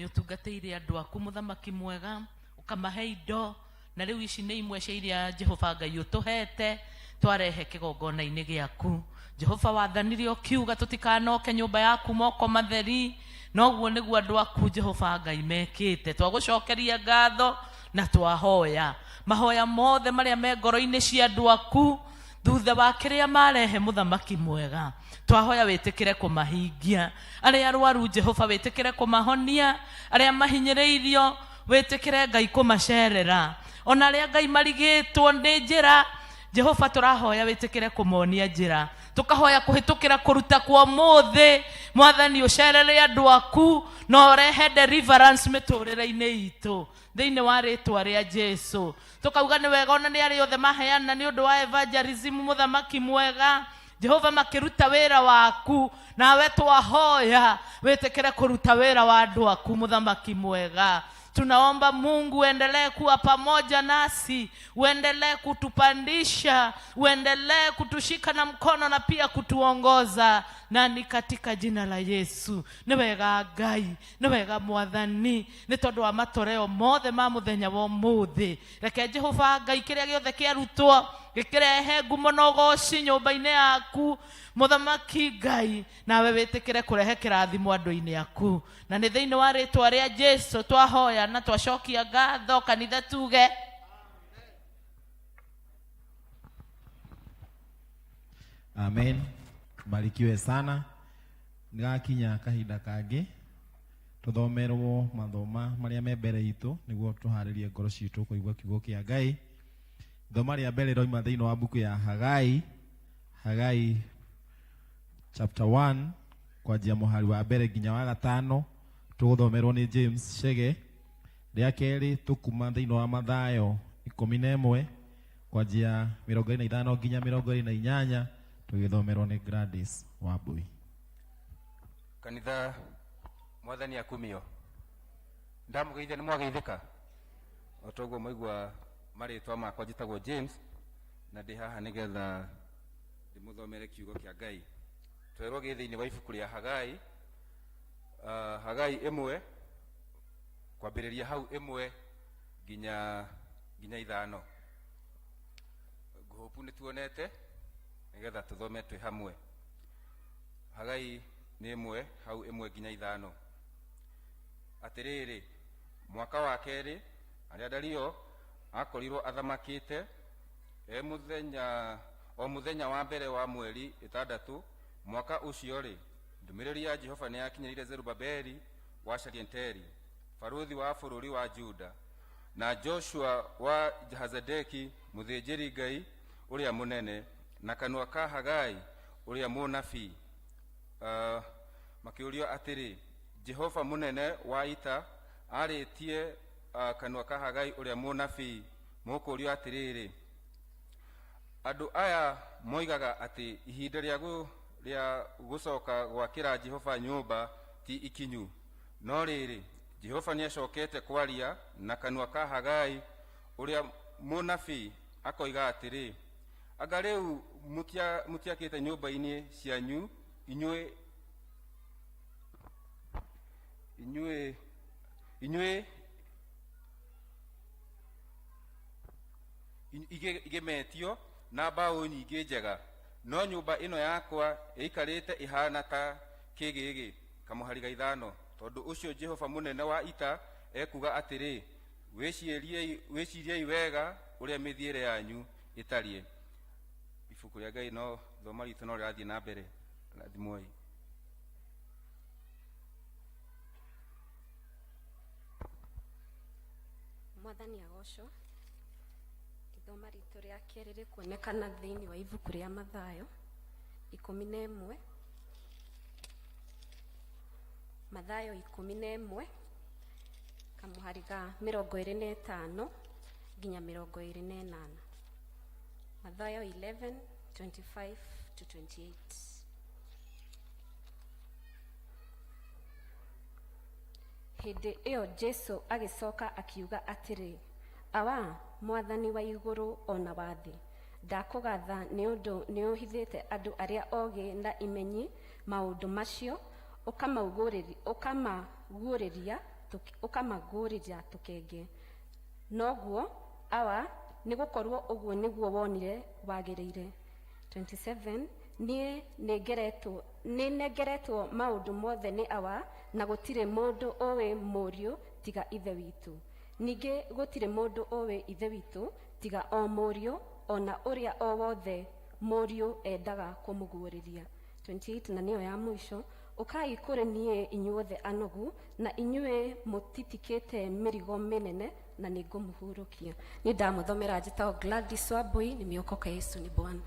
Nĩ ũtungatĩire andũ aku mũthamaki mwega, ũkamahe indo, na rĩu ici nĩ imwe cia iria Jehova Ngai ũtũhete twarehe kĩgongona-inĩ gĩaku. Jehova wathanire ũkiuga tũtikanoke nyũmba yaku moko matheri, noguo nĩguo andũ aku Jehova Ngai mekĩte. Twagũcokeria ngatho na twahoya mahoya mothe marĩa me ngoro-inĩ cia andũ aku thutha wa kĩrĩa marehe mũthamaki mwega. Twahoya wĩtĩkĩre kũmahingia. Arĩa arwaru Jehova wĩtĩkĩre kũmahonia, arĩa mahinyĩrĩirio wĩtĩkĩre Ngai kũmacerera, ona arĩa Ngai marigĩtwo nĩ njĩra Jehova tũrahoya wĩtĩkĩre kũmonia njĩra. Tũkahoya kũhĩtũkĩra kũruta kwa ũmũthĩ, Mwathani ũcerere andũ aku na ũrehe deliverance mĩtũrĩre-inĩ itũ thĩinĩ wa rĩtwa rĩa Jesu. Tũkauga nĩ wega ona nĩ arĩa othe maheana nĩ ũndũ wa evangelism, mũthamaki mwega Jehova makĩruta wĩra waku, nawe twahoya wĩtĩkĩre kũruta wĩra wa andũ aku mũthamaki mwega. Tunaomba Mungu uendelee kuwa pamoja nasi, uendelee kutupandisha, uendelee kutushika na mkono na pia kutuongoza, na ni katika jina la Yesu. Nĩ wega Ngai, nĩ wega Mwathani, nĩ tondũ wa matoreo mothe ma mũthenya wa ũmũthĩ. Reke Jehova Ngai kĩrĩa gĩothe kĩarutwo gĩkĩrehe ngumo na ũgoci nyũmba-inĩ yaku mũthamaki Ngai, nawe wĩtĩkĩre kũrehe kĩrathimo andũ-inĩ aku, na nĩ thĩinĩ wa rĩtwa rĩa Jesu twahoya na twacokia ngatho. Kanitha tuge Amen. Barikiwe sana. Nĩgakinya kahinda kangĩ tũthomerwo mathoma marĩa me mbere itũ nĩguo tũharĩrie ngoro citũ kũigua kiugo kĩa Ngai. Ithoma rĩa mbere rĩroima thĩinĩ wa mbuku ya Hagai, Hagai chapter 1 kwanjia mũhari wa mbere nginya wa gatano, tũgũthomerwo nĩ James Chege. Rĩa kerĩ tũkuma thĩinĩ wa Mathayo 11 kwanjia 25 nginya 28, tũgĩthomerwo nĩ Gladys Wambui. Kanitha Mwathani akumio. Ndamũgeithia nĩ mwageithĩka? O ta ũguo mwaigua marĩtwa makwa, njĩtagwo James na ndĩ haha nĩgetha ndĩmũthomere kiugo kĩa Ngai. Twerwo gĩ thĩinĩ wa ibuku rĩa Hagai, Hagai 1 kwambĩrĩria hau 1 nginya 5. Ngũhũpu nĩ tuonete nĩgetha tũthome twĩ hamwe. Hagai nĩ 1 hau 1 nginya 5. Atĩrĩrĩ, mwaka wa kerĩ arĩa Dario akorirwo athamakĩte, e mũthenya o mũthenya wa mbere wa mweri 6 mwaka ũcio-rĩ, ndũmĩrĩri ya Jehova nĩyakinyĩrire Zerubabeli wa Shealtieli, barũthi wa bũrũri wa Juda, na Joshua wa Jehozadeki mũthĩnjĩri-Ngai ũrĩa mũnene, na kanua ka Hagai ũrĩa mũnabii, makĩũrio atĩrĩ, Jehova mũnene wa ita arĩtie kanua ka Hagai ũrĩa mũnabii, mũkũũrio atĩrĩrĩ, andũ aya moigaga atĩ ihinda rĩa gũcoka gwakĩra Jehova nyũmba ti ikinyu. No rĩrĩ, Jehova nĩacokete kwaria na kanua ka Hagai ũrĩa mũnabii akoiga atĩrĩ, anga rĩu mũtiakĩte nyũmba-inĩ cianyu inyuĩ igemetio na mbaũ nyingĩ njega, no nyũmba ĩno yakwa ĩikarĩte ĩhana ta kĩgĩgĩ kamũhari ga 5. Tondũ ũcio Jehova mũnene wa ita ekuga atĩrĩ, wĩciriei wega ũrĩa mĩthiĩre yanyu ĩtariĩ. Ibuku rĩa Ngai no thoma ritũ no rĩrathiĩ na mbere. Rathimwoi. Mwathani agocwo. Ithoma ritũ rĩa kerĩ rĩkuonekana thĩinĩ wa ibuku rĩa Mathayo 11. Mathayo 11 kamũhari ga 25 nginya 28. Mathayo 11:25 to 28. Hĩndĩ ĩyo Jesu agĩcoka akiuga atĩrĩ, Awa, Mwathani wa igũrũ o na wa thĩ, ndakũgatha nĩ ũndũ nĩũhithĩte andũ arĩa ogĩ na imenyi maũndũ macio, ũkamaguũrĩria Ũkamagũrĩra tũkenge. Noguo, Awa, nĩ gũkorwo ũguo nĩguo wonire wagĩrĩire. 27 Niĩ nĩnengeretwo maũndũ mothe nĩ Awa, na gũtirĩ mũndũ ũũĩ Mũriũ tiga Ithe witũ. Ningĩ gũtirĩ mũndũ ũũĩ Ithe witũ tiga o Mũriũ, o na ũrĩa o wothe Mũriũ endaga kũmũguũrĩria. 28 na nĩyo ya mũico, Ũkai kũrĩ niĩ inyuothe anogu, na inyuĩ mũtitikĩte mĩrigo mĩnene, na nĩngũmũhurũkia. Niĩ ndamũthomera njĩtagwo Gladys Wambui, nimeokoka Yesu ni Bwana.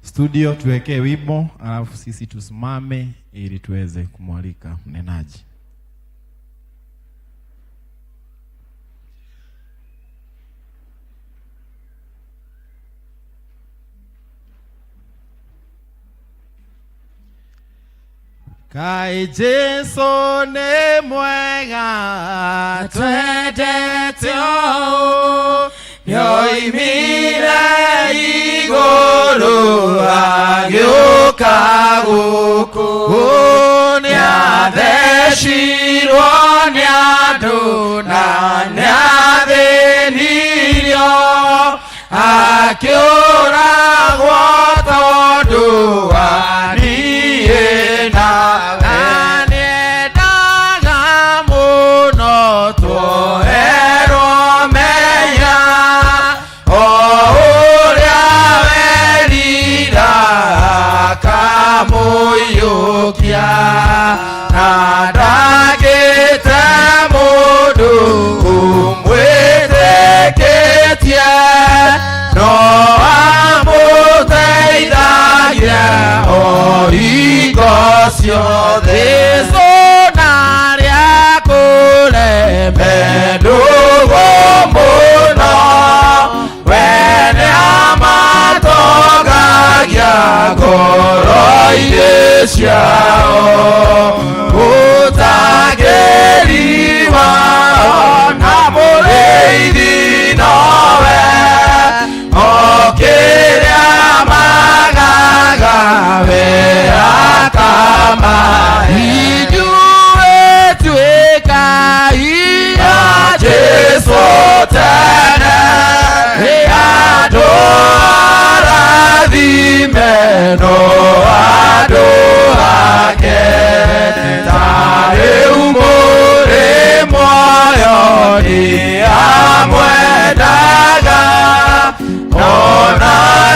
Studio tuwekee wimbo alafu sisi tusimame ili tuweze kumwalika mnenaji. Kaĩ Jesu nĩ mwega twendete ũũ nĩoimire igũrũ agĩũka gũkũ nĩathecirwo nĩ andũ na nĩathĩnirio akĩũragwo tondũ wa niĩ nawe nĩendaga mũno tuoherwo mehia o ũrĩa werira akamũiyũkia na ndagĩte mũndũ ũmwĩtĩkĩtie no amũteithagia o hingo ciothe. Jesũ narĩa kũreme ndũgũ mũno we nĩamatongagia ngoro-inĩ ciao ũtangĩriwa na mũrĩithi nowe o kĩrĩa magaga we akamahe. Ithuĩ tuĩkai a Jesũ tene andũ arathime no andũ ake ta rĩu mũrĩ muoyo nĩ amwendaga ona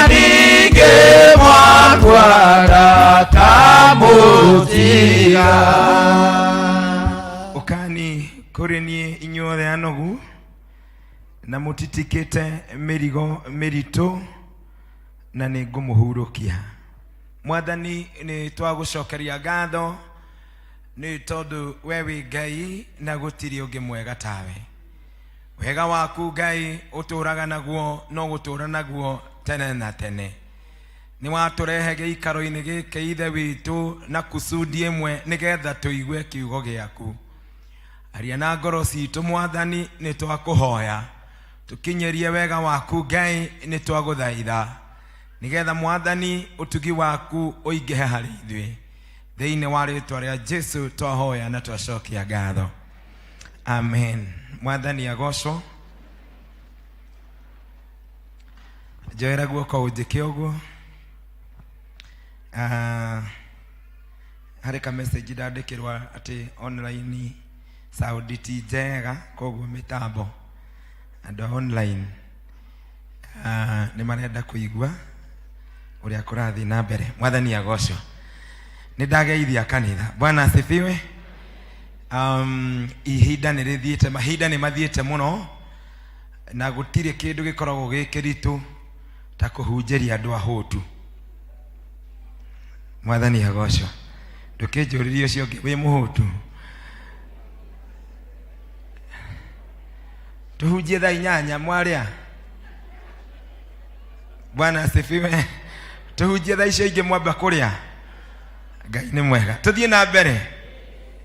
ningĩ mwakua ndakamũtiga. Ũkani kũrĩ niĩ inyuothe anogu na mũtitikĩte mĩrigo mĩritũ na nĩ ngũmũhurũkia. Mwathani nĩ twagũcokeria ngatho nĩ tondũ we wĩ Ngai na gũtirĩ ũngĩ mwega tawe. Wega waku Ngai ũtũraga naguo no gũtũra naguo tene na tene. Nĩ watũrehe gĩikaro-inĩ gĩkĩ Ithe witũ na kusudi ĩmwe nĩgetha tũigue kiugo gĩaku. Aria na ngoro citũ Mwathani nĩ twakũhoya tũkinyĩrie wega waku Ngai nĩ twagũthaitha nĩgetha Mwathani ũtugi waku ũingĩhe harĩ ithuĩ. Thĩinĩ wa rĩtwa rĩa Jesu twahoya na twacokia ngatho. Amen. Mwathani agocwo. Njoera guoko ũnjĩke ũguo. Harĩ ka message ndandĩkĩrwo atĩ online sound ti njega koguo mĩtambo andũ a online nĩ marenda kũigua ũrĩa kũrathiĩ na mbere. Mwathani agocwo. Nĩ ndageithia kanitha. Bwana asifiwe. Ihinda nĩ rĩthiĩte, mahinda nĩ mathiĩte mũno na gũtirĩ kĩndũ gĩkoragwo gĩ kĩritũ ta kũhunjĩria andũ ahũtu. Mwathani agocwo. Ndũkĩnjũrĩrie ũcio ũngĩ wĩ mũhũtu. Tũhunjie thaa inyanya mwarĩa. Bwana asifiwe. Tũhunjie thaa icio ingĩ mwamba kũrĩa. Ngai nĩ mwega. Tũthiĩ na mbere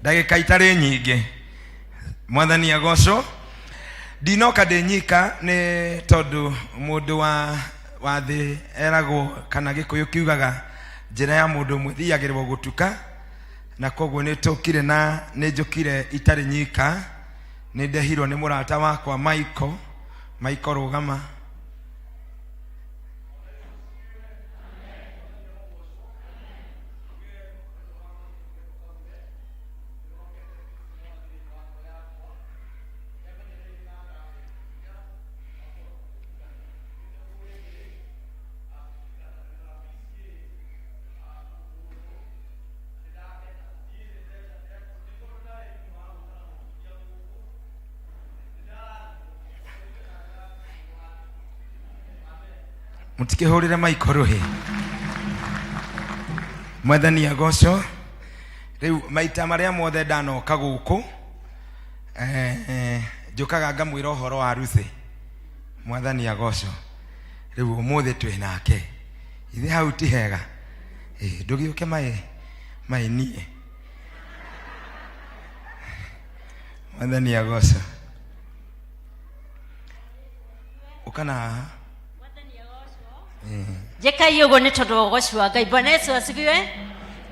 ndagĩka itarĩ nyingĩ. Mwathani agocwo. Ndinoka ndĩ nyika nĩ tondũ mũndũ wa thĩ eragwo kana Gĩkũyũ kiugaga njĩra ya mũndũ ũmwe ĩthiagĩrwo gũtuka. Na koguo nĩ tũkire na nĩ njũkire itarĩ nyika, nĩ ndehirwo nĩ mũrata wakwa Michael. Michael, rũgama. Mutikihurire Michael ruhi. Mwathani agocwo. Riu maita maria mothe ndanoka guku, njukaga ngamwira uhoro wa Ruthi. Mwathani agocwo. Riu umuthi twi nake. Ithe hau ti hega. Ndugiuke mai nie. Mwathani agocwo. Ukana haha. Njĩkai ũguo nĩ tondũ wa ũgoci wa Ngai. Bwana Yesu asifiwe.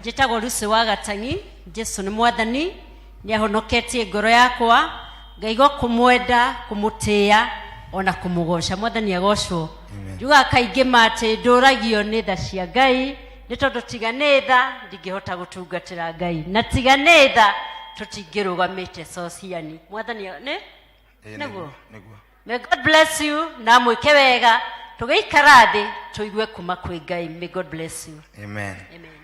Njĩtagwo Lucy wa Gatang'i. Jesu nĩ mwathani, nĩ ahonoketie ngoro yakwa, ngaigua kũmwenda, kũmũtĩĩa ona kũmũgoca. Mwathani agocwo. Njugaga kaingĩ ma atĩ ndũragio nĩ tha cia Ngai, nĩ tondũ tiga nĩ tha ndingĩhota gũtungatĩra Ngai, na tiga nĩ tha tũtingĩrũgamĩte sociani. Mwathani nĩ nĩguo. Nĩguo. May God bless you na mwĩke wega, tũgĩikara thĩ tũigue kuma kwĩ Ngai. May God bless you. Amen. Amen.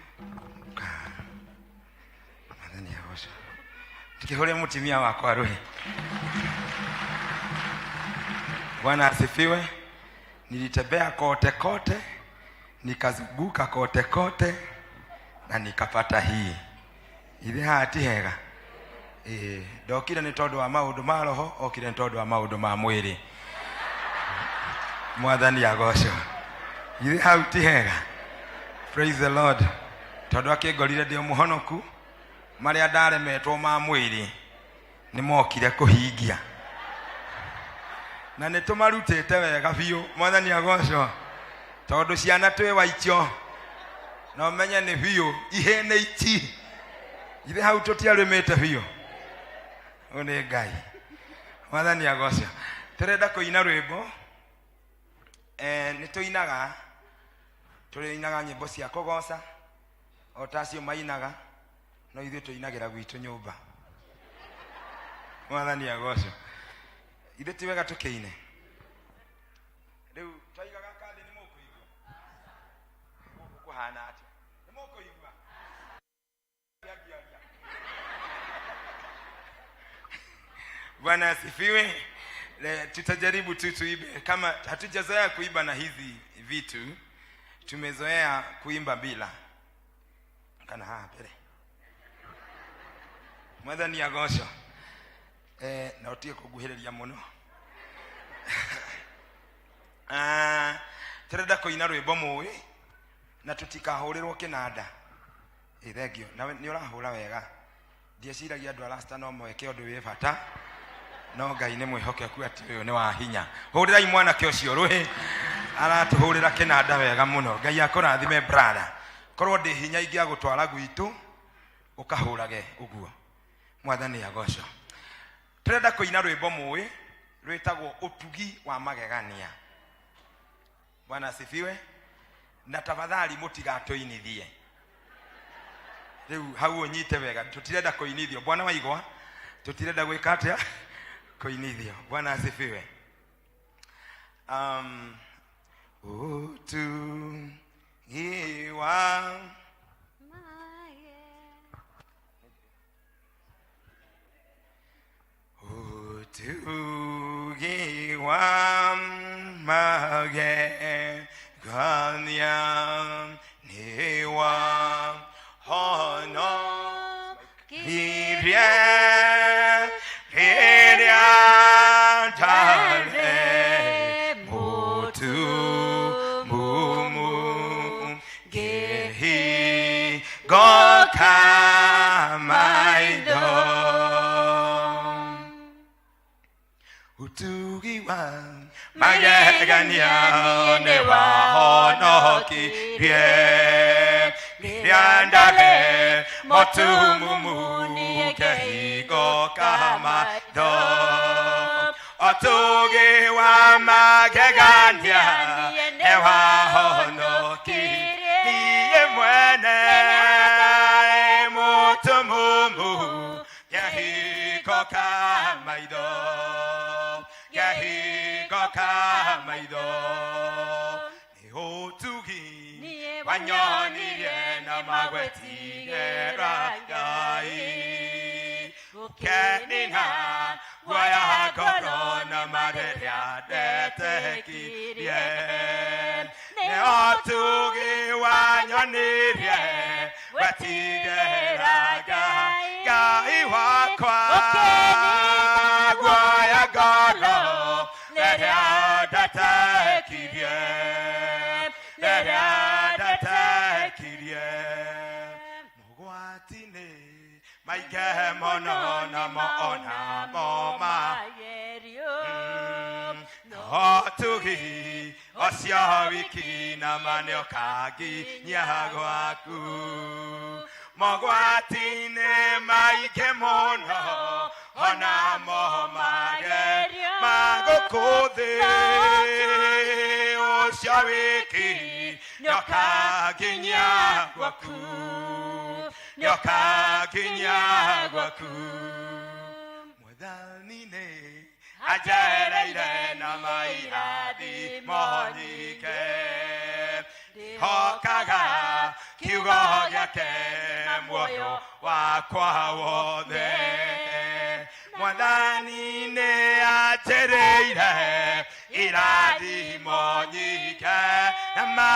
Mwathani agocwo. Tukihũrĩa mũtumia wakwa rũhĩ. Bwana asifiwe. Nilitembea kote kote, nikazunguka kote kote na nikapata hii. Ithe haha ti hega. Ndokire nĩ tondũ wa maũndũ ma roho, okire nĩ tondũ wa maũndũ ma mwĩrĩ. Mwathani agocwo. Ithe hau ti hega. Praise the Lord. Tondũ akĩngorire ndĩ o mũhonoku, marĩa ndaremetwo ma mwĩrĩ nĩ mokire kũhingia, na nĩ tũmarutĩte wega biũ. Mwathani agocwo. Tondũ ciana twĩ waicio na ũmenye nĩ biũ ihĩnĩ ici, ithe hau tũtiarĩmĩte biũ. Ũyũ nĩ Ngai. Mwathani agocwo. Tũrenda kũina rwĩmbo. Nĩ tũinaga, tũrĩinaga nyĩmbo cia kũgoca o ta acio mainaga, no ithuĩ tũinagĩra gwitũ nyũmba. Mwathani agocwo. Ithuĩ ti wega tũkĩine. Rĩu twaigaga kathĩ, nĩ mũkũigua gũkũ kũhana atĩa? Nĩ mũkũigua? Bwana asifiwe. Tutajaribu tu tuibe, kama hatujazoea kuiba na hizi vitu, tumezoea kuimba bila. Kana haha mbere. Mwathani agocwo. Na utige kũnguhĩrĩria mũno. Tũrenda kũina rwĩmbo mũĩ na tũtikahũrĩrwo kĩnanda. Thengio. Nawe nĩ ũrahũra wega. Ndieciragia andũ a Rasta no mweke ũndũ wĩ bata, no Ngai nĩ mwĩhokeku atĩ ũyũ nĩ wa hinya. Hũrĩrai mwanake ũcio rũhĩ, aratũhũrĩra kĩnanda wega mũno. Ngai akũrathime brother. Korwo ndĩ hinya ingĩagũtwara gwitũ ũkahũrage ũguo. Mwathani agocwo. Tũrenda kũina rwĩmbo mũĩ rwĩtagwo Ũtugi wa Magegania. Bwana asifiwe. Na tafadhali mũtigatũinithie. Rĩu hau ũnyite wega, tũtirenda kũinithio. Bwana waigwa, tũtirenda gwĩka atĩa? Kũinithio. Bwana asifiwe. Ũtugi wa Ũtugi wa magegania nĩ wa honokirie rĩrĩa ndarĩ mũtumumu, ngĩhingũka maitho. Ũtugi wa magegania nĩ wahonokirie Rĩrĩa ndarĩ mũtumumu ngĩhingũka maitho. Ũtugi wa magegania nĩwahonokirie niĩ mwene mũtumumu ngĩhingũka maitho, ngĩhingũka maitho. Nĩ ũtugi wanyonirie na magwetigĩra Ngai, gũkenina guoya ngoro na marĩrĩa ndetekirie. Nĩ ũtugi wanyonirie gwetigĩra Ngai, Ngai wakwa, guoya ngoro rĩrĩa ndetekirie, rĩrĩa ndetekirie. Mogwati-inĩ maingĩ mũno namo onamo ma no tugi ũcio wiki na ma nĩũkanginyia gwaku. Mogwati-inĩ maingĩ mũno onamo magerio ma gũkũ thĩ, ũcio wiki nĩũkanginyia gwaku, nĩũkanginyia gwaku. Mwathani nĩ anjereire na mairathimo nyingĩ, ndihokaga kiugo gĩake muoyo wakwa wothe. Mwathani nĩ anjĩrĩire irathimo nyingĩ, na ma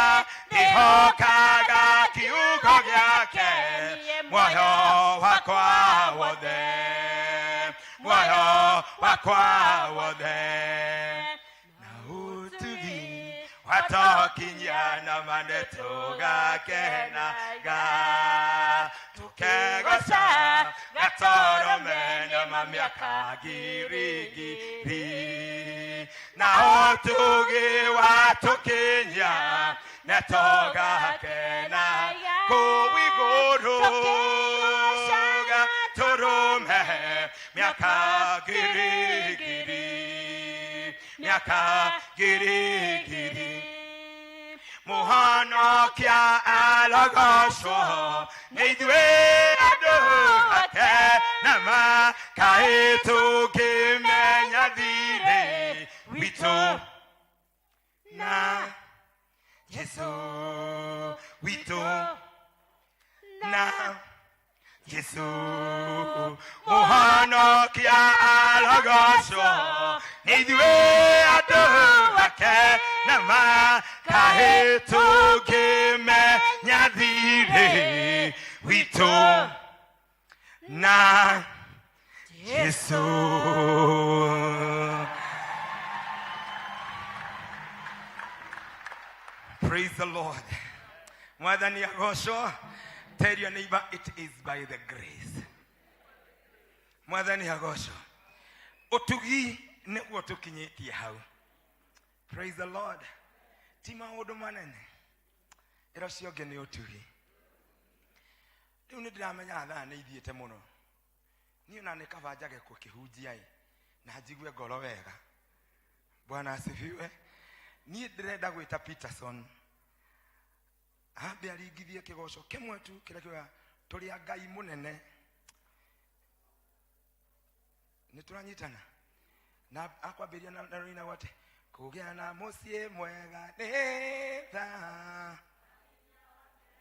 ndihokaga kiugo gĩake muoyo wakwa wothe, muoyo wakwa wothe. Na ũtugi watokinya na mane tũgakenaga, tũkegoca gatũrũme na ma mĩaka ngiri ngiri. Na ũtugi watũkinya na tũgakena kũu igũrũ gatũrũme mĩaka ngiri ngiri, mĩaka ngiri ngiri. Mũhonokia arogocwo nĩ ithuĩ andũ ake, na ma kaĩ tũngĩmenya thirĩ witũ na Jesu witũ, na Jesu. Mũhonokia arogocwo nĩ ithuĩ andũ ake, na ma kaĩ tũngĩmenya thirĩ witũ na Jesu. Praise the Lord. Mwathani agocwo. Tell your neighbor, it is by the grace. Mwathani agocwo. Ũtugi nĩguo tũkinyĩtie hau. Praise the Lord. Ti maũndũ manene. Ĩra ũcio ũngĩ nĩ ũtugi. Rĩu nĩ ndĩramenya thaa nĩ ithiĩte mũno. Niĩ ona nĩ kaba njage gũkĩhunjia ĩ na njigue ngoro wega. Bwana asifiwe. Niĩ ndĩrenda gwĩta Peterson ambe aringithie kĩgoco kĩmwe tu kĩrĩa kiugaga tũrĩ a Ngai mũnene. Nĩ tũranyitana na akwambĩrĩria na rũinagwo atĩ kũgĩa na mũciĩ mwega nĩ tha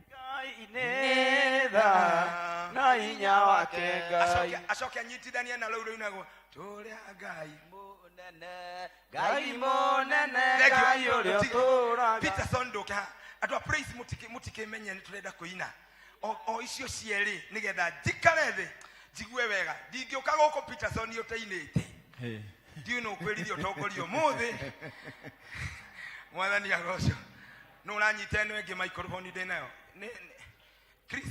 Ngai nĩ tha na hinya wake Ngai. Acoke anyitithanie na rũu rũinagwo tũrĩ a Ngai mũnene, Ngai mũnene. Thank you. Ngai ũrĩa ũtũũraga. Peterson ndũke haha. Andũ a Praise mũtikĩmenye nĩ tũrenda kũina o icio cierĩ nĩgetha njikare thĩ njigue wega. Ndingĩũka gũkũ Peterson ũtainĩte. Ndiũĩ nũ ũkwĩrithia ũtongoria ũmũthĩ. Mwathani agocwo. Nũ ũranyita ĩno ĩngĩ microphone ndĩ nayo? Chris.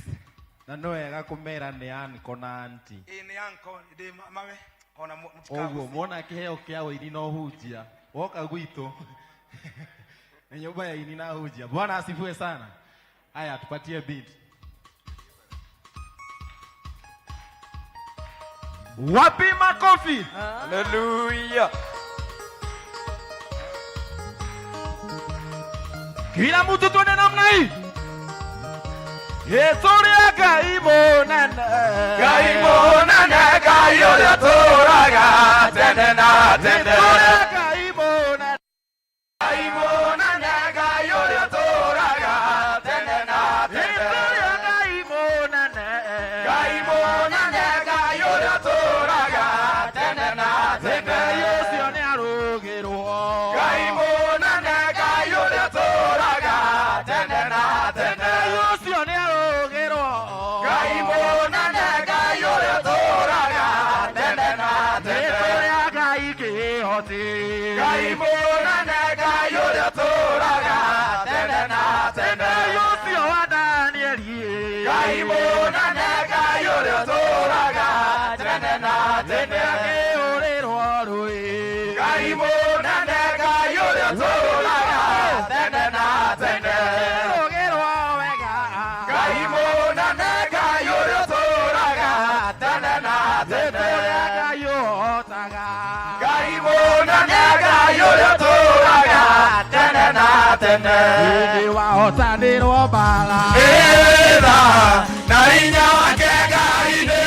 Na nĩ wega kũmera nĩ anko na anti. Ĩ nĩ anko ndĩ mawe ona ũguo mũtikagucie. Mwona kĩheo kĩa ũini na ũhunjia woka gwitũ nĩ nyũmba ya ini na hunjia. Bwana asifiwe sana. Haya, tupatie beat. Wapi makofi? Haleluya. Kila mtu twende namna hii. Yesu ũrĩa Ngai mũnene. Ngai mũnene, Ngai ũrĩa ũtũũraga tene na tene. Yesu ũrĩa Ngai mũnene. Ngai mũnene, Ngai ũrĩa ũtũũraga tene na tene. Yesu ũrĩa Ngai mũnene. Ngai mũnene, Ngai ũrĩa ũtũũraga tene na tene. Ngai ũcio nĩarũgĩrwo. Ngai mũnene, Ngai ũrĩa ũtũũraga tene na tene. Ngai ũcio nĩarũgĩrwo. Ngai mũnene, Ngai ũrĩa ũtũũraga tene na tene. Yesu ũrĩa Ngai kĩhoti. Ngai mũnene, Ngai ũrĩa ũtũũraga tene na tene. Ngai ũcio wa Danieli. Ngai mũnene, Ngai ũrĩa ũtũũraga tene na tene. Akĩhũrĩrwo rũĩ. Ngai mũnene, Ngai ũrĩa ũtũũraga tene na tene. Akĩrũgĩrwo wega. Ngai mũnene, Ngai ũrĩa ũtũũraga tene na tene. Ũrĩa Ngai ũhotaga. Ngai mũnene, Ngai ũrĩa ũtũũraga tene na tene. Hĩndĩ wahotanĩrwo mbara. Ĩtha na hinya wake Ngai nĩ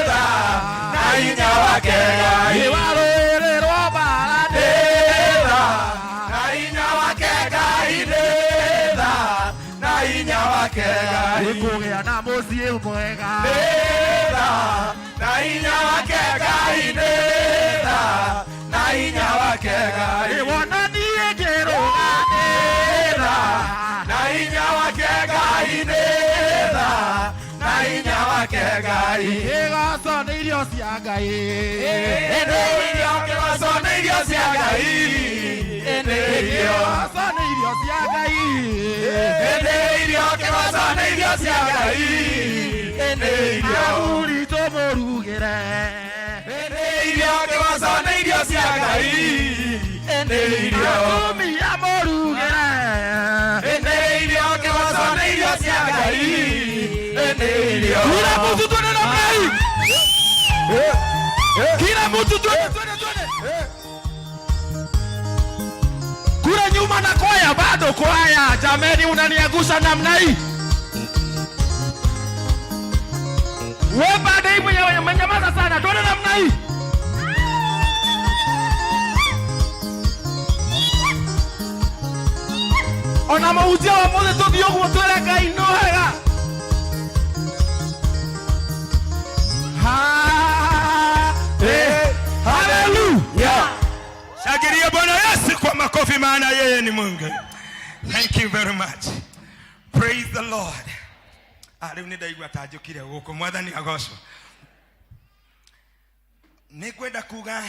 tha na hinya wake Ngai. Hĩndĩ warũĩrĩrwo mbara. Nĩ tha na hinya wake Ngai nĩ tha na hinya wake Ngai. Nĩkũgĩa na mũciĩ mwega. Nĩ tha na hinya wake Ngai nĩ tha na hinya wake Ngai. Wonanie ngĩrũga. Nĩ tha na hinya wake Ngai nĩ tha na hinya wake Ngai. Kĩgoco nĩ irio cia Ngai. Ĩndĩ irio kĩgoco nĩ irio cia Ngai. Ĩndĩ irio. Kĩgoco nĩ irio cia Ngai. Ĩndĩ irio kĩgoco nĩ irio cia Ngai. Ĩndĩ irio. Athuri tũmũrugĩre. Ĩndĩ irio kĩgoco nĩ irio cia Ngai. Ĩndĩ irio. Atumia mũrugĩre. Ĩndĩ irio kĩgoco nĩ irio cia Ngai. Ĩndĩ irio. Kila mtu twende namna hii. Kila mtu twende twende twende. Kule nyuma na kwaya bado kwaya. Jameni unaniangusha namna hii. Wewe bado hii mwenyewe umenyamaza sana. Twende namna hii. Ona mahunjia wa mothe tuthiĩ ũguo twĩre Ngai nĩ wega. Ha, eh, hallelujah. Shangilia Bwana Yesu kwa makofi, maana yeye ni Mungu. Thank you very much. Praise the Lord. Ah, rĩu nĩ ndaigua ta njũkire gũkũ mwathani agocwo. Nĩ ngwenda kuga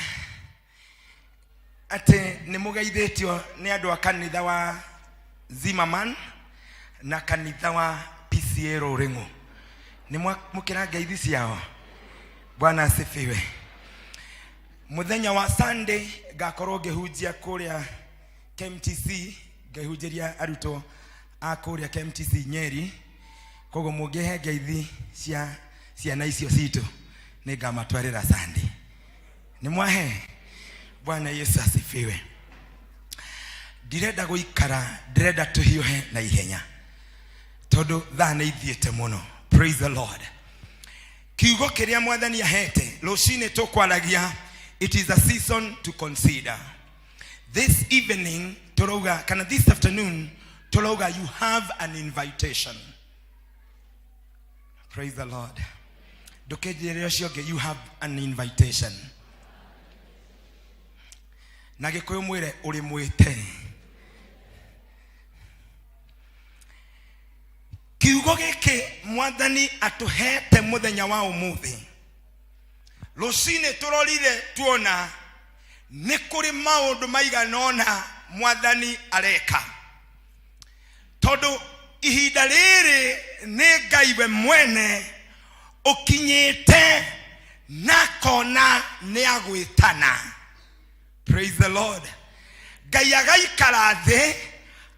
atĩ nĩ mũgeithĩtio nĩ andũ a kanitha wa Zimmerman na kanitha wa PCA Rũrĩng'ũ. Nĩ mwamũkĩra ngeithi ciao. Bwana asifiwe. Muthenya wa Sunday ngakorwo ngĩhunjia kũrĩa KMTC, ngĩhunjĩria arutwo a kũrĩa KMTC Nyeri. Koguo mũngĩhe ngeithi cia ciana icio citũ nĩ ngamatwarĩra Sunday. Nĩ mwahe? Bwana Yesu asifiwe. Ndirenda gũikara, ndĩrenda tũhiũhe na ihenya tondũ thaa nĩ ithiĩte mũno. Praise the Lord. Kiugo kĩrĩa mwathani ahete rũcinĩ tũkwaragia, it is a season to consider. This evening tũrauga, kana this afternoon tũrauga, you have an invitation. Praise the Lord. Ndũkĩnjĩre ũcio ũngĩ, you have an invitation. Na gĩkũyũ mwĩre ũrĩ mwĩte. Kiugo gĩkĩ mwathani atũhete mũthenya wa ũmũthĩ rũcinĩ tũrorire tuona nĩ kũrĩ maũndũ maigana ũna mwathani areka, tondũ ihinda rĩrĩ nĩ Ngai we mwene ũkinyĩte na kona nĩ agwĩtana. Praise the Lord. Ngai agaikara thĩ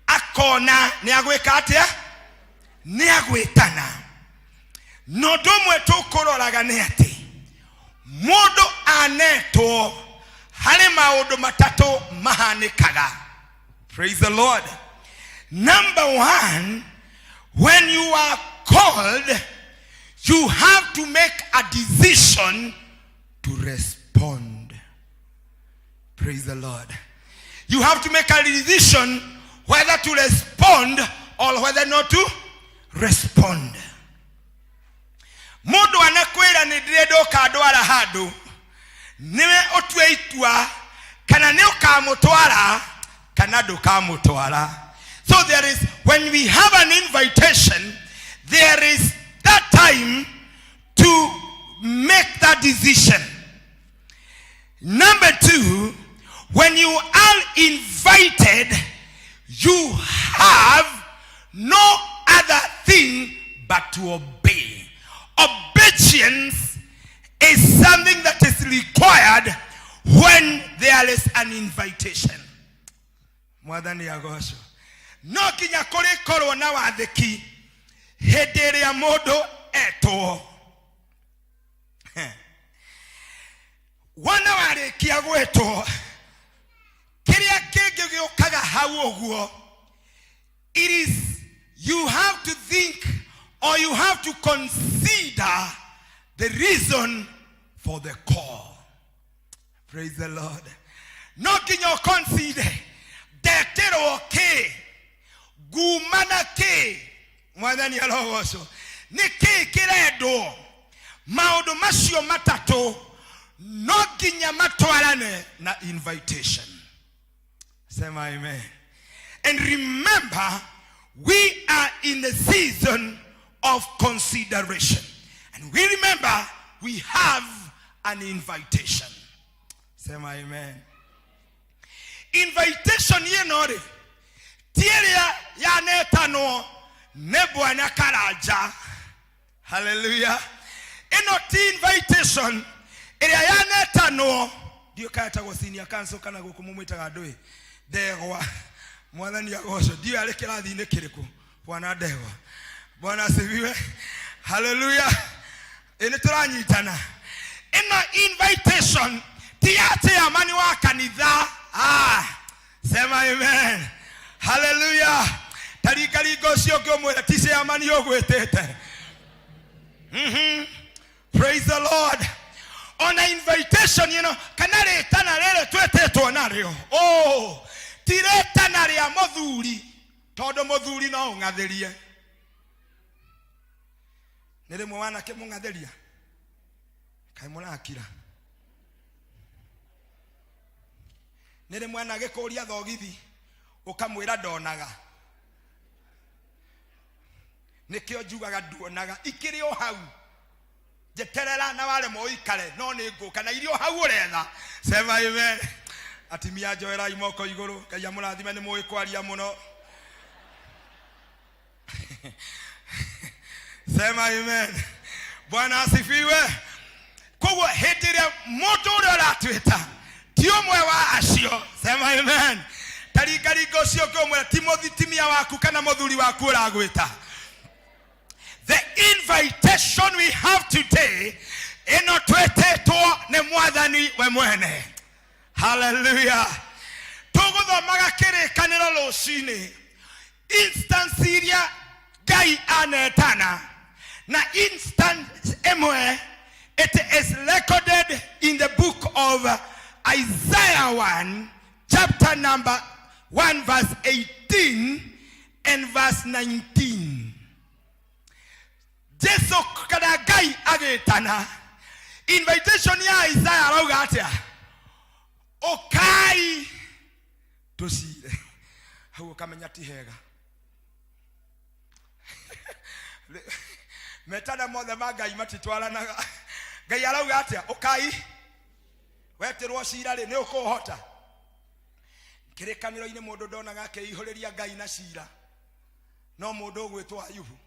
akona nĩ agwĩka atĩa? Nĩ agwĩtana. Na ũndũ ũmwe tũkũroraga nĩ atĩ Mũndũ anetwo harĩ maũndũ matatũ mahanĩkaga. Praise the Lord. Number one, when you are called, you have to make a decision to respond. Praise the Lord. You have to make a decision whether to respond or whether not to respond. Mũndũ anakwĩra nĩ ndĩrenda ũkandwara handũ, nĩwe ũtue itua kana nĩ ũkamũtwara kana ndũkamũtwara. So there is, when we have an invitation, there is that time to make that decision. Number two, when you are invited, you have no other thing but to obey. Obedience is something that is required when there is an invitation. Mwathani agocwo. No nginya kũrĩkorwo na wathĩki hĩndĩ ĩrĩa mũndũ etwo. Wona warĩkia gwĩtwo, kĩrĩa kĩngĩ gĩũkaga hau ũguo, it is you have to think or you have to consider the reason for the call. Praise the Lord. No nginya ũconsider ndetĩrwo kĩ, nguma na kĩ. Mwathani arogocwo. Nĩ kĩ kĩrendwo? Maũndũ macio matatũ no nginya matwarane na invitation. Sema amen. And remember, we are in the season of consideration, and we remember we have an invitation. Sema amen. Invitation ĩno rĩ, ti ĩrĩa yanetanwo nĩ Bwana Karanja. Haleluya. Ĩno ti invitation ĩrĩa yanetanwo, ndiũ kana etagwo senior council kana gũkũ mũmwĩtaga ndũĩ Ndegwa. Mwathani agocwo. Ndiũĩ arĩ kĩrathi-inĩ kĩrĩkũ Bwana Ndegwa. Bwana asifiwe. Haleluya. Ĩ nĩ tũranyitana. Ĩno invitation ti ya chairman wa kanitha. Ah, sema amen. Haleluya. Taringaringa ũcio ũngĩ ũmwĩre ti chairman ũgwĩtĩte. Praise the Lord. Ona invitation kana rĩtana rĩrĩ twĩtĩtwo narĩo, oh, ti rĩtana rĩa mũthuri, tondũ mũthuri no ũng'athĩrie. Nĩ rĩmwe wanake mũng'athĩria, kaĩ mũrakira. Nĩ rĩmwe anagĩkũria thogithi ũkamwĩra ndonaga. Nĩkĩo njugaga nduonaga, ikĩrĩ o hau, njeterera na waremwo ũikare, no nĩ ngũka na irio hau ũretha. Sema amen. Atimia, njoerai moko igũrũ. Ngai amũrathime, nĩ mũĩ kwaria mũno. Sema amen. Bwana asifiwe. Koguo hĩndĩ ĩrĩa mũndũ ũrĩa ũratwĩta ti ũmwe wa acio. Sema amen. Taringaringa ũcio ũngĩ ũmwe, ti mũthitimia waku kana mũthuri waku ũragwĩta. The invitation we have today, ĩno twĩtĩtwo nĩ Mwathani we mwene. Haleluya. Tũgũthomaga kĩrĩkanĩro rũcinĩ, instance iria Ngai anetana, na instance ĩmwe, it is recorded in the book of Isaiah 1, chapter number 1, verse 18 and verse 19. Jesu kana Ngai agĩtana, invitation ya Isaiah arauga atĩa? Ũkai tũcire. Hau ũkamenya ti hega. Metana mothe ma Ngai matitwaranaga. Ngai arauga atĩa? Ũkai. Wetĩrwo cira rĩ, nĩ ũkũhota? Kĩrĩkanĩro-inĩ mũndũ ndonaga akĩihũrĩria Ngai na cira, no mũndũ ũgwĩtwo Ayubu.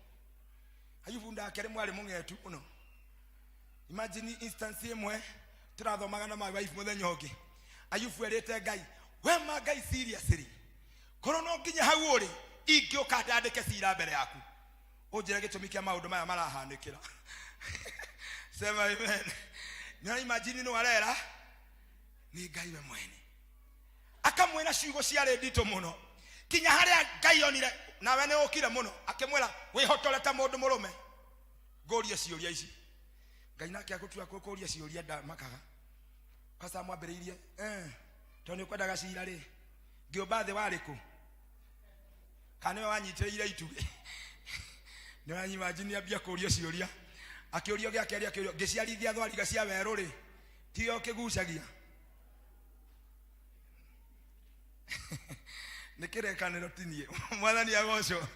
Ayubu ndake rĩmwe arĩ mũng'etu mũno. Imagine instance ĩmwe tũrathomaga na my wife mũthenya ũngĩ, Ayubu erĩte Ngai, we ma Ngai, seriously, korwo no nginya hau ũrĩ ingĩũka ndandĩke cira mbere yaku, ũnjĩre gĩtũmi kĩa maũndũ maya marahanĩkĩra. Sema amen. Nĩ imagine nũ arera nĩ Ngai we mwene. Akamwĩra ciugo ciarĩ nditũ mũno kinya harĩa Ngai onire nawe nĩ ũkire mũno, akĩmwĩra wĩhotore ta mũndũ mũrũme ngũrie ciũria ici. Ngai nake agũtua kũria ciũria ndamakaga kasa mwambĩrĩirie tondũ nĩ ũkwendaga cira rĩ, ngĩũmba thĩ warĩ kũ? Kana nĩwe wanyitĩrĩire itugĩ? Nĩ wanyimajini ambia kũrio ciũria, akĩũrio gĩa kerĩ, akĩũrio ngĩciarithia thwariga cia werũ rĩ, tiyo kĩgucagia nĩ kĩrĩkanĩro tinie. Mwathani agocwo.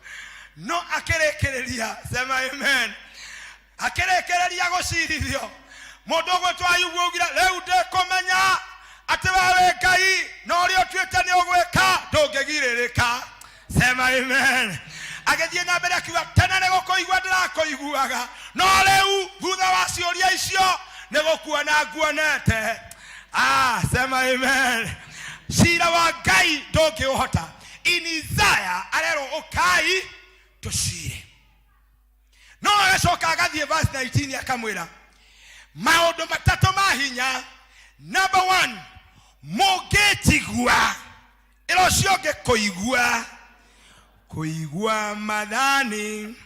No akĩrĩkĩrĩria, sema amen, akĩrĩkĩrĩria gũcirithio, mũndũ ũgwĩtwo Ayubu augire, rĩu ndĩkũmenya atĩ we wĩ Ngai na ũrĩa ũtuĩte nĩ ũgwĩka ndũngĩgirĩrĩka. Sema amen. Agĩthiĩ na mbere akiuga, tene nĩ gũkũigua ndĩrakũiguaga, no rĩu thutha wa ciũria icio nĩ gũkuona nguonete. Ah, sema amen. Cira wa Ngai ndũngĩũhota. In Isaiah arerwo ũkai tũcire, no agacoka agathiĩ verse 19 akamwĩra maũndũ matatũ ma hinya. Number one, mũngĩnjigua, ĩra ũcio ũngĩ kũigua, kũigua mathani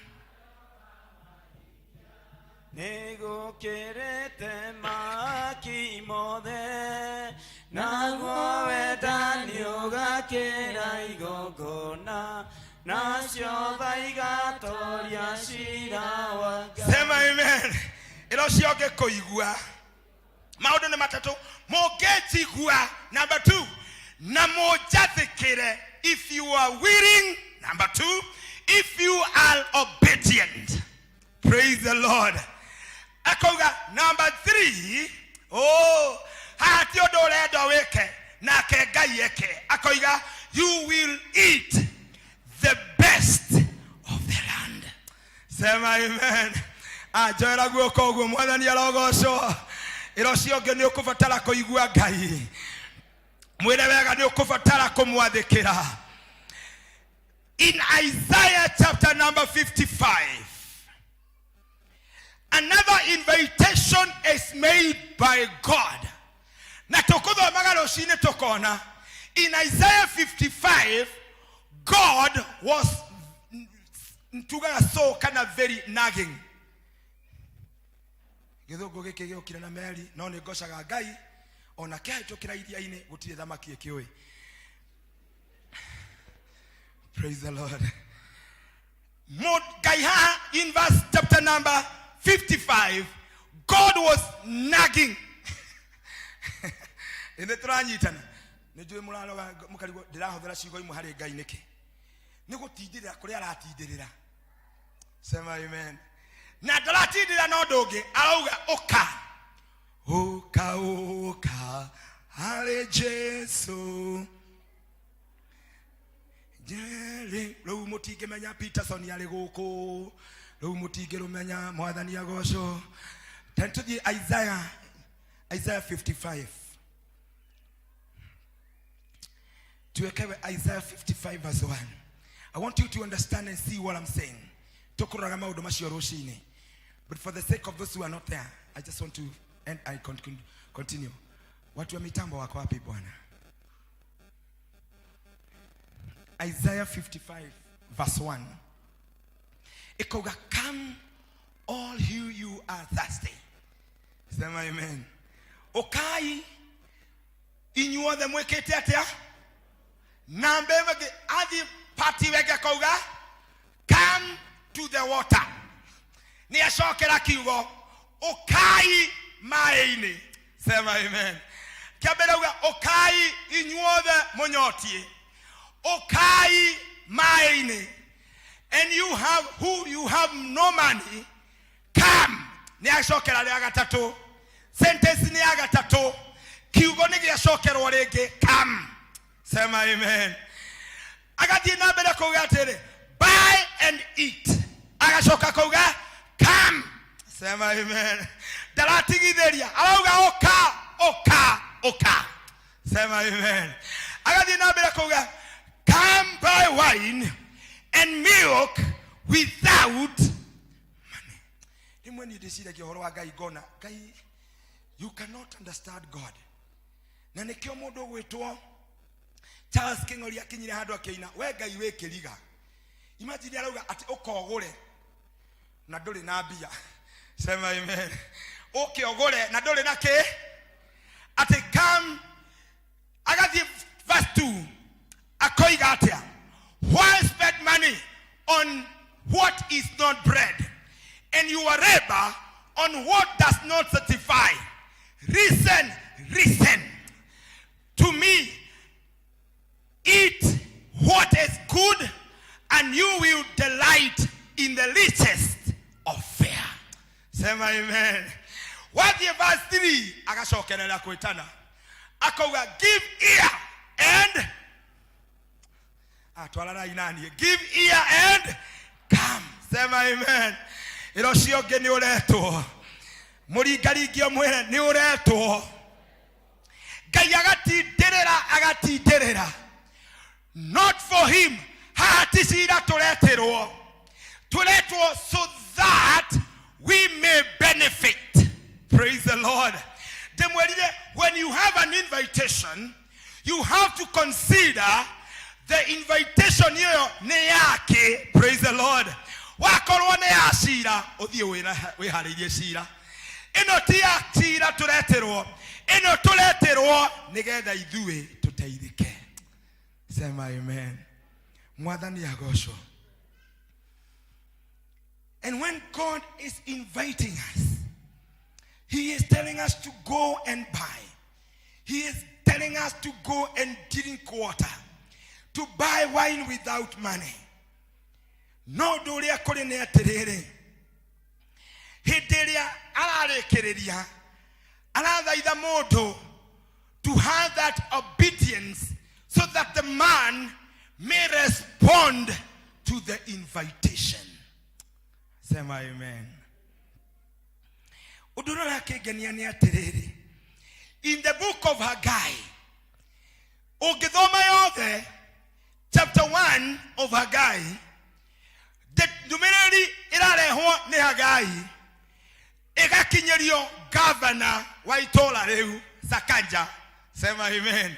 nĩgũkĩrĩte maki mothe, naguo wendani ũgakĩra igongona, nacio tha igatoria cira wa Ngai. Sema amen. Ĩra ũcio ũngĩ kũigua. Maũndũ nĩ matatũ: mũngĩnjigua, number two, na mũnjathĩkĩre, if you are willing, number two, if you are obedient. Praise the Lord. Akauga number three, oh, haha ti ũndũ ũrenda wĩke nake Ngai eke. Akoiga you will eat the best of the land. Sema amen. Anjoera guoko ũguo, mwathani arogocwo. Ĩra ũcio ũngĩ nĩ ũkũbatara kũigua Ngai, mwĩre wega nĩ ũkũbatara kũmwathĩkĩra. In Isaiah chapter number 55, another invitation is made by God. Na tũkũthomaga rũcinĩ tũkona in Isaiah 55 God was, tugaga so kana very nagging. Gĩthũngũ gĩkĩ gĩokire na meri, no nĩ ngocaga Ngai ona kĩahĩtũkĩra iria-inĩ gũtirĩ thamaki ĩkĩũĩ. Praise the Lord. Ngai haha in verse chapter number 55, God was nagging. Nĩ tũranyitana, nĩ njũĩ mũraroga mũkarigwo ndĩrahũthĩra ciugo imwe harĩ Ngai nĩkĩ. Nĩ gũtindĩrĩra kũrĩa aratindĩrĩra. Sema amen. Na ndaratindĩrĩra na ũndũ ũngĩ, arauga ũka, ũka, ũka harĩ Jesu. Jerĩ rĩu mũtingĩmenya Peterson arĩ gũkũ, rĩu mũtingĩrũmenya. Mwathani agocwo. Tani tũthiĩ Isaiah 55, tuwekewe Isaiah 55 verse 1. I want you to understand and see what I'm saying. Tũkũroraga maũndũ macio rũcinĩ, but for the sake of those who are not there, I just want to and I continue. Watu wa mitambo wako wapi bwana? Isaiah 55 verse 1 ikauga, "Come all you you are thirsty." Sema amen. Ukai inyuothe mwĩkĩte atĩa? Na mbembe athi pati wenge akauga, "Come to the water." Nĩ acokera kiugo ũkai maĩ-inĩ. Sema amen. Kĩambere auga ũkai inyuothe mũnyotiĩ, ũkai maĩ-inĩ. And you have who you have no money, come. Nĩ acokera rĩa gatatũ, sentence nĩ ya gatatũ, kiugo nĩ gĩacokerwo rĩngĩ, come. Sema amen. Agathiĩ na mbere kuuga atĩrĩ, "Buy and eat." Agacoka kuuga, "Come." Sema amen. Ndaratigithĩria, arauga ũka, ũka, ũka. Sema amen. Agathiĩ na mbere kuuga, "Come buy wine and milk without money." Rĩmwe niĩ ndĩciragia ũhoro wa Ngai, ngona Ngai. You cannot understand God. Na nĩkĩo mũndũ ũgwĩtwo Charles Kĩng'ori akinyire handũ akĩina, we Ngai wĩ kĩriga. Imagine arauga atĩ ũkogũre na ndũrĩ na mbia. Sema amen. Ũke ũgũre na ndũrĩ na kĩ? Atĩ come, agathiĩ verse 2 akoiga atĩa? Why spend money on what is not bread, and your labor on what does not satisfy? Listen, listen to me. Eat what is good, and you will delight in the richest of fare. Sema amen. Wathiĩ verse 3 agacokerera kwĩtana, akauga, give ear and atwararai naniĩ, give ear and come. Sema amen. Ĩra ũcio ũngĩ nĩ ũretwo, mũringaringi ũmwĩre nĩ ũretwo. Ngai agatindĩrĩra, agatindĩrĩra, not for him. Haha ti cira tũretĩrwo, tũretwo so that we may benefit. Praise the Lord. Ndĩmwĩrire, when you have an invitation, you have to consider the invitation ĩyo nĩ yake. Praise the Lord. Wakorwo nĩ ya cira, ũthiĩ wĩharĩirie cira. Ĩno ti ya cira tũretĩrwo, ĩno tũretĩrwo nĩgetha ithuĩ tũteithĩke. Sema amen. Mwathani agocwo. And when God is inviting us, he is telling us to go and buy. He is telling us to go and drink water, to buy wine without money. No ũndũ ũrĩa kũrĩ nĩ atĩrĩrĩ, hĩndĩ ĩrĩa ararĩkĩrĩria arathaitha mũndũ to have that obedience so that the man may respond to the invitation. Sema amen. Ũndũ ũrĩa ũrakĩngenia nĩ atĩrĩrĩ, in the book of Haggai, ũngĩthoma yothe chapter 1 of Haggai, ndũmĩrĩri ĩrarehwo nĩ Haggai ĩgakinyĩrio gavana wa itũũra rĩu, Sakaja. Sema amen.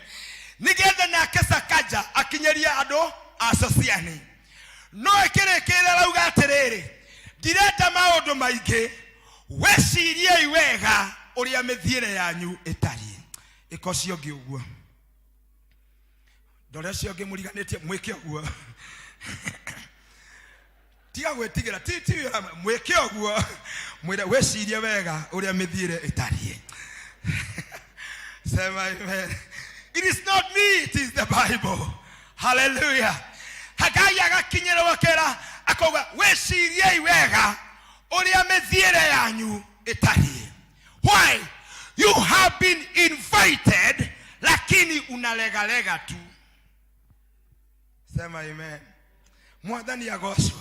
Nĩgetha nake Sakaja akinyĩrie andũ a Sociani. No ĩkĩrĩkĩrĩra rauga atĩrĩrĩ, ndirenda maũndũ maingĩ, weciriei wega ũrĩa mĩthiĩre yanyu ĩtariĩ. Ĩka ũcio ũngĩ ũguo, ndore ũcio ũngĩ mũriganĩtie, mwĩke ũguo, tiga gwĩtigĩra, ti ti mwĩke ũguo, mwĩre wĩcirie wega ũrĩa mĩthiĩre ĩtariĩ. Sema amen. It is not me, it is the Bible. Hallelujah. Hagai agakinyĩrwo kĩra akauga, wĩciriei wega ũrĩa mĩthiĩre yanyu ĩtariĩ. Why? You have been invited, lakini unalegalega tu. Sema amen. Mwathani agocwo.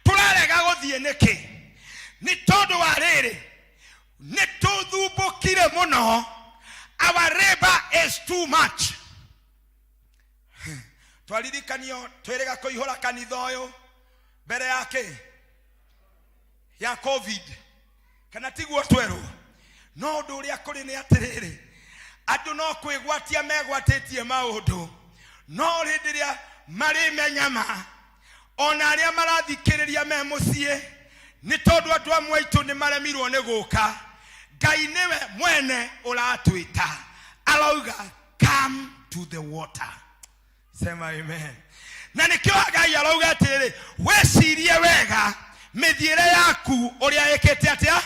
Tũrarega gũthiĩ nĩkĩ? Nĩ tondũ wa rĩrĩ, nĩ tũthumbũkire mũno. Our labor is too much. Twaririkanio twĩrĩga kũihũra kanitha ũyũ mbere ya kĩ ya COVID, kana tiguo twerwo? No ũndũ ũrĩa kũrĩ nĩ atĩrĩrĩ, andũ no kwĩgwatia megwatĩtie maũndũ, no hĩndĩ ĩrĩa marĩmenya ma, ona arĩa marathikĩrĩria me mũciĩ, nĩ tondũ andũ amwe aitũ nĩ maremirwo nĩ gũka. Ngai nĩwe mwene ũratwĩta, arauga, come to the water. Sema amen. Na nĩkĩo Ngai arauga atĩrĩrĩ, wĩcirie wega mĩthiĩre yaku ũrĩa ĩkĩte atĩa.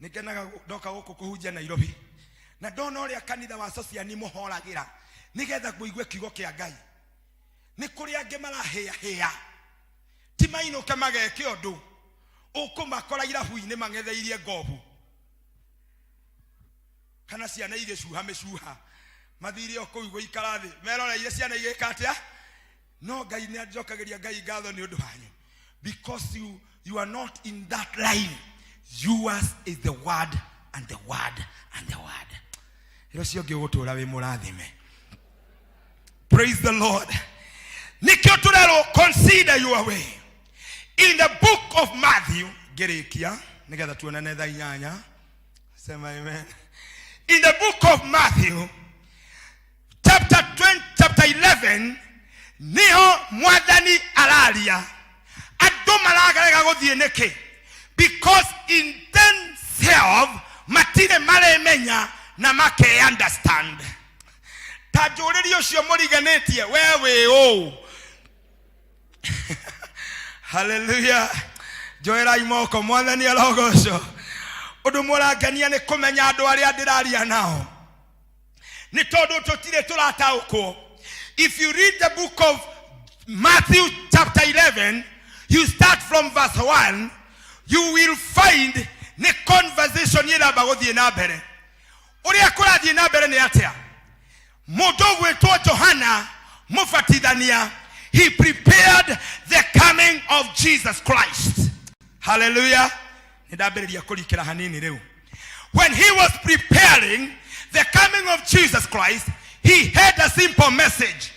Nĩngenaga ndoka gũkũ kũhunjia Nairobi na ndona ũrĩa kanitha wa Sociani mũhoragĩra nĩgetha mũigue kiugo kĩa Ngai. Nĩ kũrĩ angĩ marahĩahĩa, ti mainũke mageke ũndũ, ũkũmakora irabu-inĩ mang'etheirie ngobu kana ciana igĩcuha mĩcuha, mathire o kũu gũikara thĩ meroreire ciana igĩka atĩa. No Ngai nĩ anjokagĩria Ngai ngatho nĩ ũndũ wanyu, because you are not in that line. Yours is the word and the word and the word. Ĩro cio ũngĩ ũgũtũra wĩ mũrathime. Praise the Lord. Nĩkĩo tũrerwo, consider your way. In the book of Matthew, ngĩrĩkia. Nĩgetha tuonane thaa inyanya. Sema amen. In the book of Matthew chapter 20, chapter 11, niho Mwathani araria. Andũ maragarega gũthiĩ nĩkĩ? Because in themselves matirĩ maremenya na make understand. Ta njũrĩrie ũcio mũriganĩtie, we wĩ ũũ? Haleluya. Njoerai moko. Mwathani arogocwo. Ũndũ mũrangenia nĩ kũmenya andũ arĩa ndĩraria nao, nĩ tondũ tũtirĩ tũrataũkwo. If you read the book of Matthew chapter 11, you start from verse 1, you will find nĩ conversation ĩramba gũthiĩ na mbere. Ũrĩa kũrathiĩ na mbere nĩ atĩa? Mũndũ ũgwĩtwo Johana Mũbatithania, he prepared the coming of Jesus Christ. Hallelujah. Nĩ ndambĩrĩria kũrikĩra hanini rĩu. When he was preparing the coming of Jesus Christ, he had a simple message.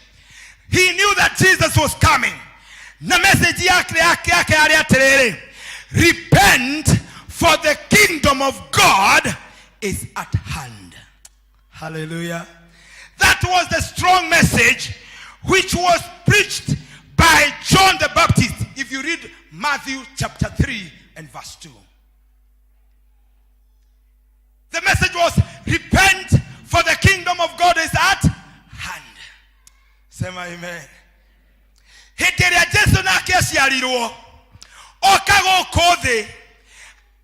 He knew that Jesus was coming, na message yake yarĩ atĩrĩrĩ: repent, for the kingdom of God is at hand. Hallelujah. That was the strong message which was preached by John the Baptist. If you read Matthew chapter 3 and verse 2, the message was, repent, for the kingdom of God is at hand. Sema amen. Hĩndĩ ĩrĩa Jesu nake aciarirwo, oka gũkũ thĩ,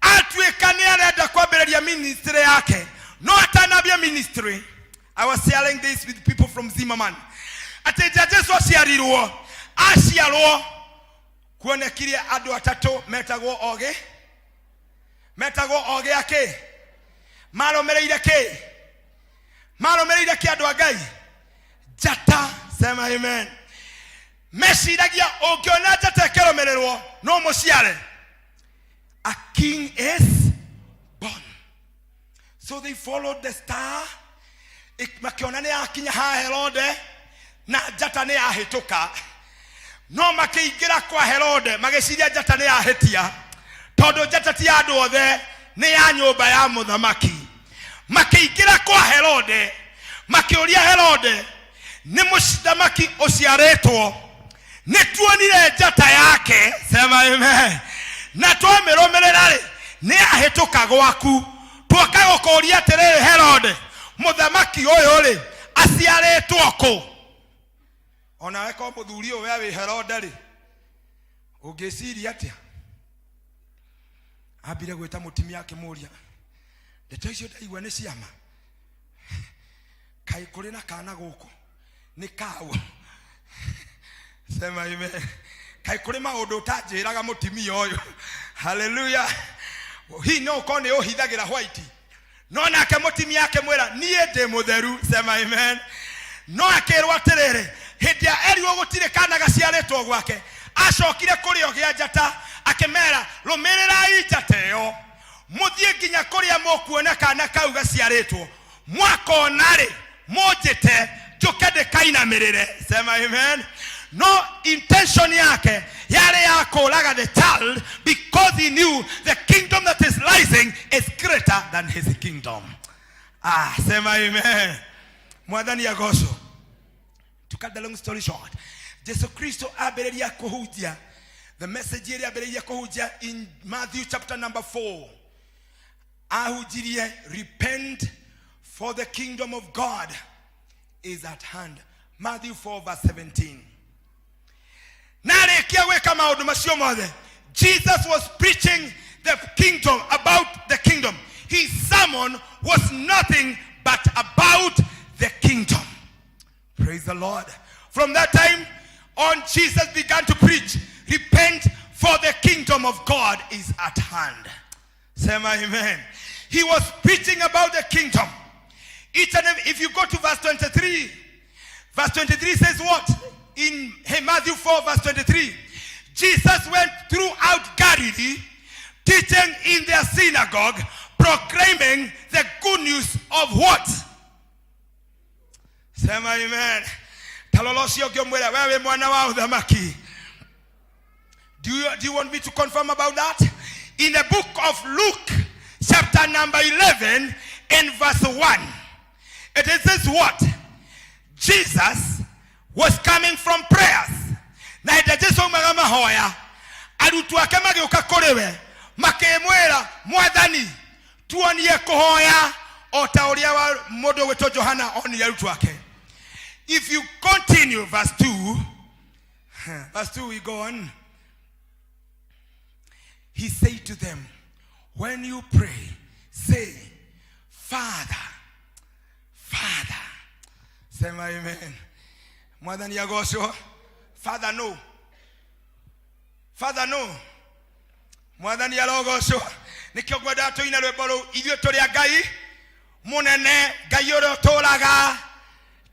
atuĩka nĩ arenda kwambĩrĩria ministry yake. No atanambia ministry, I was sharing this with people from Zimmerman, atĩ nja Jesu aciarirwo, aciarwo, kuonekire andũ atatũ metagwo ogĩ. Metagwo ogĩ akĩ? Marũmĩrĩire kĩ? Marũmĩrĩire kĩ, andũ a Ngai? Njata. Sema amen. Meciragia ũngĩona njata ĩkĩrũmĩrĩrwo no mũciare, a king is born. So they followed the star. Makĩona nĩ yakinya ha Herode na njata nĩ yahĩtũka, no makĩingĩra kwa Herode magĩciria njata nĩ yahĩtia, tondũ njata ti ya andũ othe, nĩ ya nyũmba ya mũthamaki. Makĩingĩra kwa Herode, makĩũria Herode, nĩ mũthamaki ũciarĩtwo? Nĩ tuonire njata yake, sema amen, na twamĩrũmĩrĩra rĩ, nĩ yahĩtũka gwaku. Twoka gũkũria atĩrĩrĩ, Herode, mũthamaki ũyũ rĩ, aciarĩtwo kũ? Onawe ko mũthuri ũyũ, we wĩ Herode rĩ, ũngĩciria atĩa? Ambire gwĩta mũtumia, akĩmũria, ndeto icio ndaigua nĩ ciama? Kaĩ kũrĩ na kana gũkũ nĩ kaũ? Sema amen. Kaĩ kũrĩ maũndũ ũtanjĩraga, mũtumia ũyũ? Haleluya. Hihi no ũkorwo nĩ ũhithagĩra white? No nake mũtumia akĩmwĩra, niĩ ndĩ mũtheru. Sema amen. No akĩrwo atĩrĩrĩ, hĩndĩ ya erirwo gũtirĩ kana gaciarĩtwo gwake, acokire kũrĩ o gĩa njata, akĩmera, rũmĩrĩrai njata ĩyo, mũthiĩ nginya kũrĩa mũkuona kana kau gaciarĩtwo. Mwakona rĩ, mũnjĩte njũke ndĩkainamĩrĩre. Sema amen. No intention yake yarĩ ya kũraga the child, because he knew the kingdom that is rising is greater than his kingdom. Ah, sema amen. Mwathani agocwo. To cut the long story short, Jesu Kristo ambĩrĩria kũhunjia, the message ĩrĩa ambĩrĩria kũhunjia in Matthew chapter number 4, ahunjirie, repent, for the kingdom of God is at hand. Matthew 4 verse 17. Na arĩkia gwĩka maũndũ macio mothe, Jesus was preaching the kingdom, about the kingdom. His sermon was nothing but about the kingdom. Praise the Lord. From that time on, Jesus began to preach, repent, for the kingdom of God is at hand. Sema amen. He was preaching about the kingdom. Each and every, if you go to verse 23, verse 23 says what? In, hey, Matthew 4, verse 23, Jesus went throughout Galilee, teaching in their synagogue, proclaiming the good news of what? Sema amen. Talolo ũcio ũngĩ ũmwĩre, we wĩ mwana wa ũthamaki. Do you want me to confirm about that? In the book of Luke chapter number 11 and verse 1, it says what? Jesus was coming from prayers. Na hĩndĩ Jesu aumaga mahoya, arutwo ake magĩũka kũrĩ we makĩmwĩra, Mwathani, tuonie kũhoya o ta ũrĩa wa mũndũ ũgwĩtwo Johana onire arutwo ake. If you continue verse 2, verse 2 we go on. He said to them, when you pray, say, Father, Father. Sema amen. Mwathani agocwo. Father no. Father no. Mwathani arogocwo. Nikĩo ngwendaga tũine rwĩmbo rũu, ithuĩ tũrĩ a Ngai mũnene, Ngai ũrĩa ũtũũraga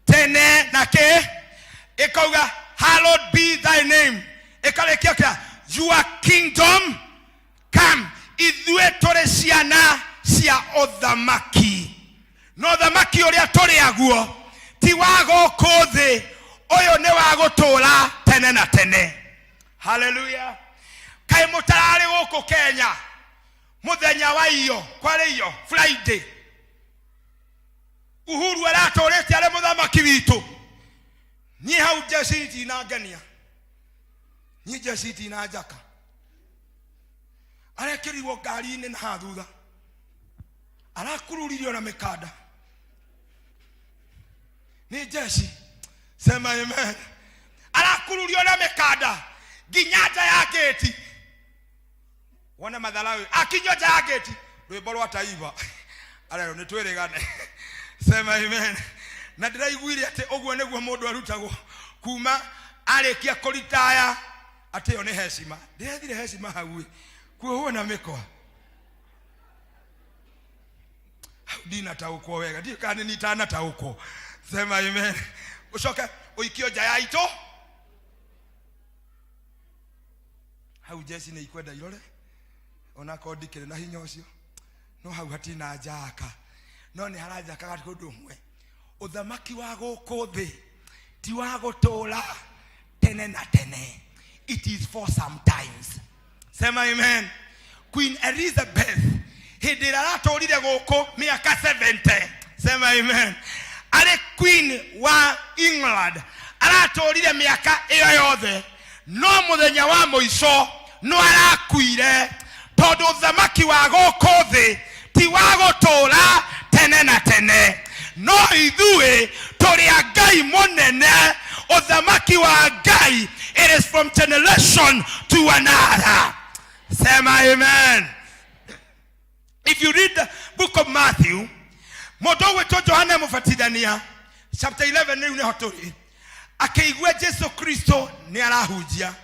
tene na kĩ, ĩkauga hallowed be thy name, ĩkarĩkia kĩa your kingdom come. Ithuĩ tũrĩ ciana cia ũthamaki, na ũthamaki ũrĩa tũrĩ aguo ti wa gũkũ thĩ, ũyũ nĩ wa gũtũũra tene na tene. Haleluya. Kaĩ mũtararĩ gũkũ Kenya mũthenya wa iyo, kwarĩ iyo Friday, Uhuru aratũrĩte arĩ mũthamaki witũ. Niĩ hau njeci itinangenia, niĩ njeci itinanjaka, arekĩrirwo ngari-inĩ na haha thutha, arakururirio na mĩkanda nĩ njeci. Sema amen. Arakururio na mĩkanda nginya nja ya gĩti, wone matharawi akinyio nja ya gĩti, rwĩmbo rwa taifa arerwo nĩ twĩrĩgane. Sema amen. Na ndĩraiguire atĩ ũguo nĩguo mũndũ arutagwo kuma arĩkia kũritaya, atĩ ĩyo nĩ hecima. Ndĩrethire hecima hau ĩ, kuohwo na mĩkwa hau ndinataũkwo wega, ndiũĩ kana nĩ itanataũkwo. Sema amen. Ũcoke ũikio nja ya itũ hau, njeci nĩ ikwenda irore, onakorwo ndikĩrĩ na hinya ũcio, no hau hatina njaka, no nĩ haranjakaga kũndũ ũmwe. Ũthamaki wa gũkũ thĩ ti wa gũtũũra tene na tene, it is for sometimes. Sema amen. Queen Elizabeth hĩndĩ ĩrĩa aratũrire gũkũ mĩaka 70, sema amen, arĩ queen wa England, aratũrire mĩaka ĩyo yothe, no mũthenya wa mũico no arakuire, tondũ ũthamaki wa gũkũ thĩ ti wa gũtũũra tene na tene. No ithuĩ tũrĩ a Ngai mũnene, ũthamaki wa Ngai, it is from generation to another. Sema amen. If you read the book of Matthew, mũndũ ũgwĩtwo Johana Mũbatithania, chapter 11 rĩu nĩho tũrĩ, akĩigua Jesu Kristo nĩ arahunjia,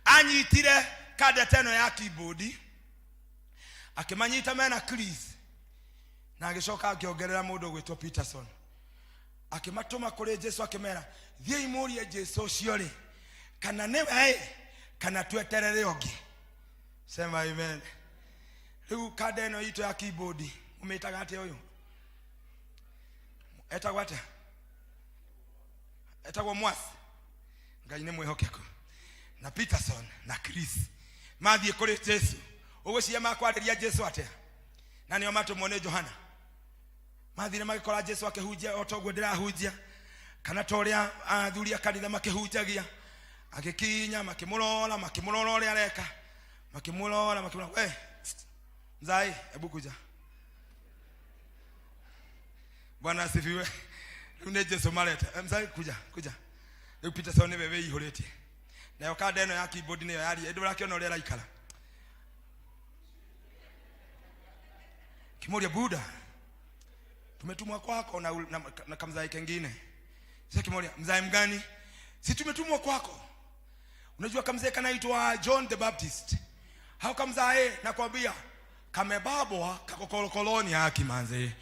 anyitire kandeta ĩno ya keyboard, akĩmanyita mena Chris, na agĩcoka akĩongerera mũndũ ũgwĩtwo Peterson, akĩmatũma kũrĩ Jesu, akĩmera, thiĩi mũrie Jesu ũcio rĩ, kana nĩwe ĩ, kana tweterere ũngĩ. Sema amen. Rĩu kanda ĩno itũ ya keyboard ũmĩtaga atĩa? Ũyũ etagwo atĩa? Etagwo Mwasi. Ngai nĩ mwĩhokeku. Na Peterson na Chris mathiĩ kũrĩ Jesu, ũgwĩciria makwarĩria Jesu atĩa? Na nĩo matũmwo nĩ Johana. Mathire magĩkora Jesu akĩhunjia o ta ũguo ndĩrahunjia, kana ta ũrĩa athuri a kanitha makĩhunjagia. Agĩkinya, makĩmũrora, makĩmũrora ũrĩa areka, makĩmũrora, makĩmũrora, we mzai, hebu kuja. Bwana asifiwe. Rĩu nĩ Jesu mareta. Eh, mzai, kuja kuja. Rĩu Peterson nĩwe wĩihũrĩtie nayo kanda ĩno ya keyboard, nĩyo yaria, ĩndĩ ũrakĩona ũrĩa araikara. Kimuria, buda, tumetumwa kwako na kamzai kengine. Sasa kimuria, mzai mgani? Si tumetumwa kwako, unajua kamzee kanaitwa John the Baptist. Hao kamzae nakwambia kamebabwa kakokolokoloni haki manze.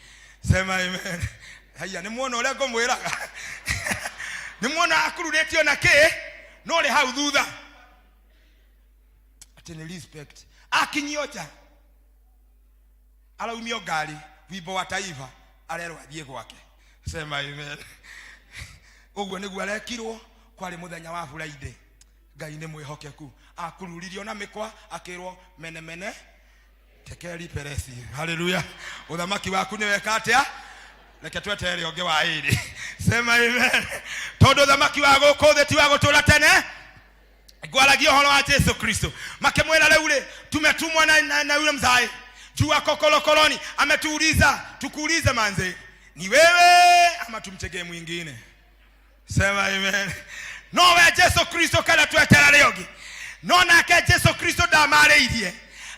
Sema amen. Haya, nĩ muona ũrĩa ngũmwĩraga, nĩ muona akururĩtio na kĩ, no rĩ hau thutha atĩ nĩ respect. Akinyio nja, araumio ngari, wimbo wa taifa, arerwo athiĩ gwake. Sema amen. Ũguo nĩguo arekirwo. Kwarĩ mũthenya wa Friday. Ngai nĩ mwĩhokeku. Akururirio na mĩkwa, akĩrwo mene mene. Tekeli peresi. Haleluya. Uthamaki waku nĩ weka atĩa? Reke tweterere ũngĩ wa ĩrĩ. Sema amen. Tondũ ũthamaki wa gũkũ thĩ ti wa gũtũra tene. Ngwaragia ũhoro wa Jesu Kristo. Makĩmwĩra rĩu rĩ, tumetumwa na, na, na yule mzae juu ako korokoroni, ametuuliza tukuulize manze, ni wewe ama tumtegee mwingine? Sema amen. No we Jesu Kristo kana twetera rĩo no nake Jesu Kristo ndamarĩirie,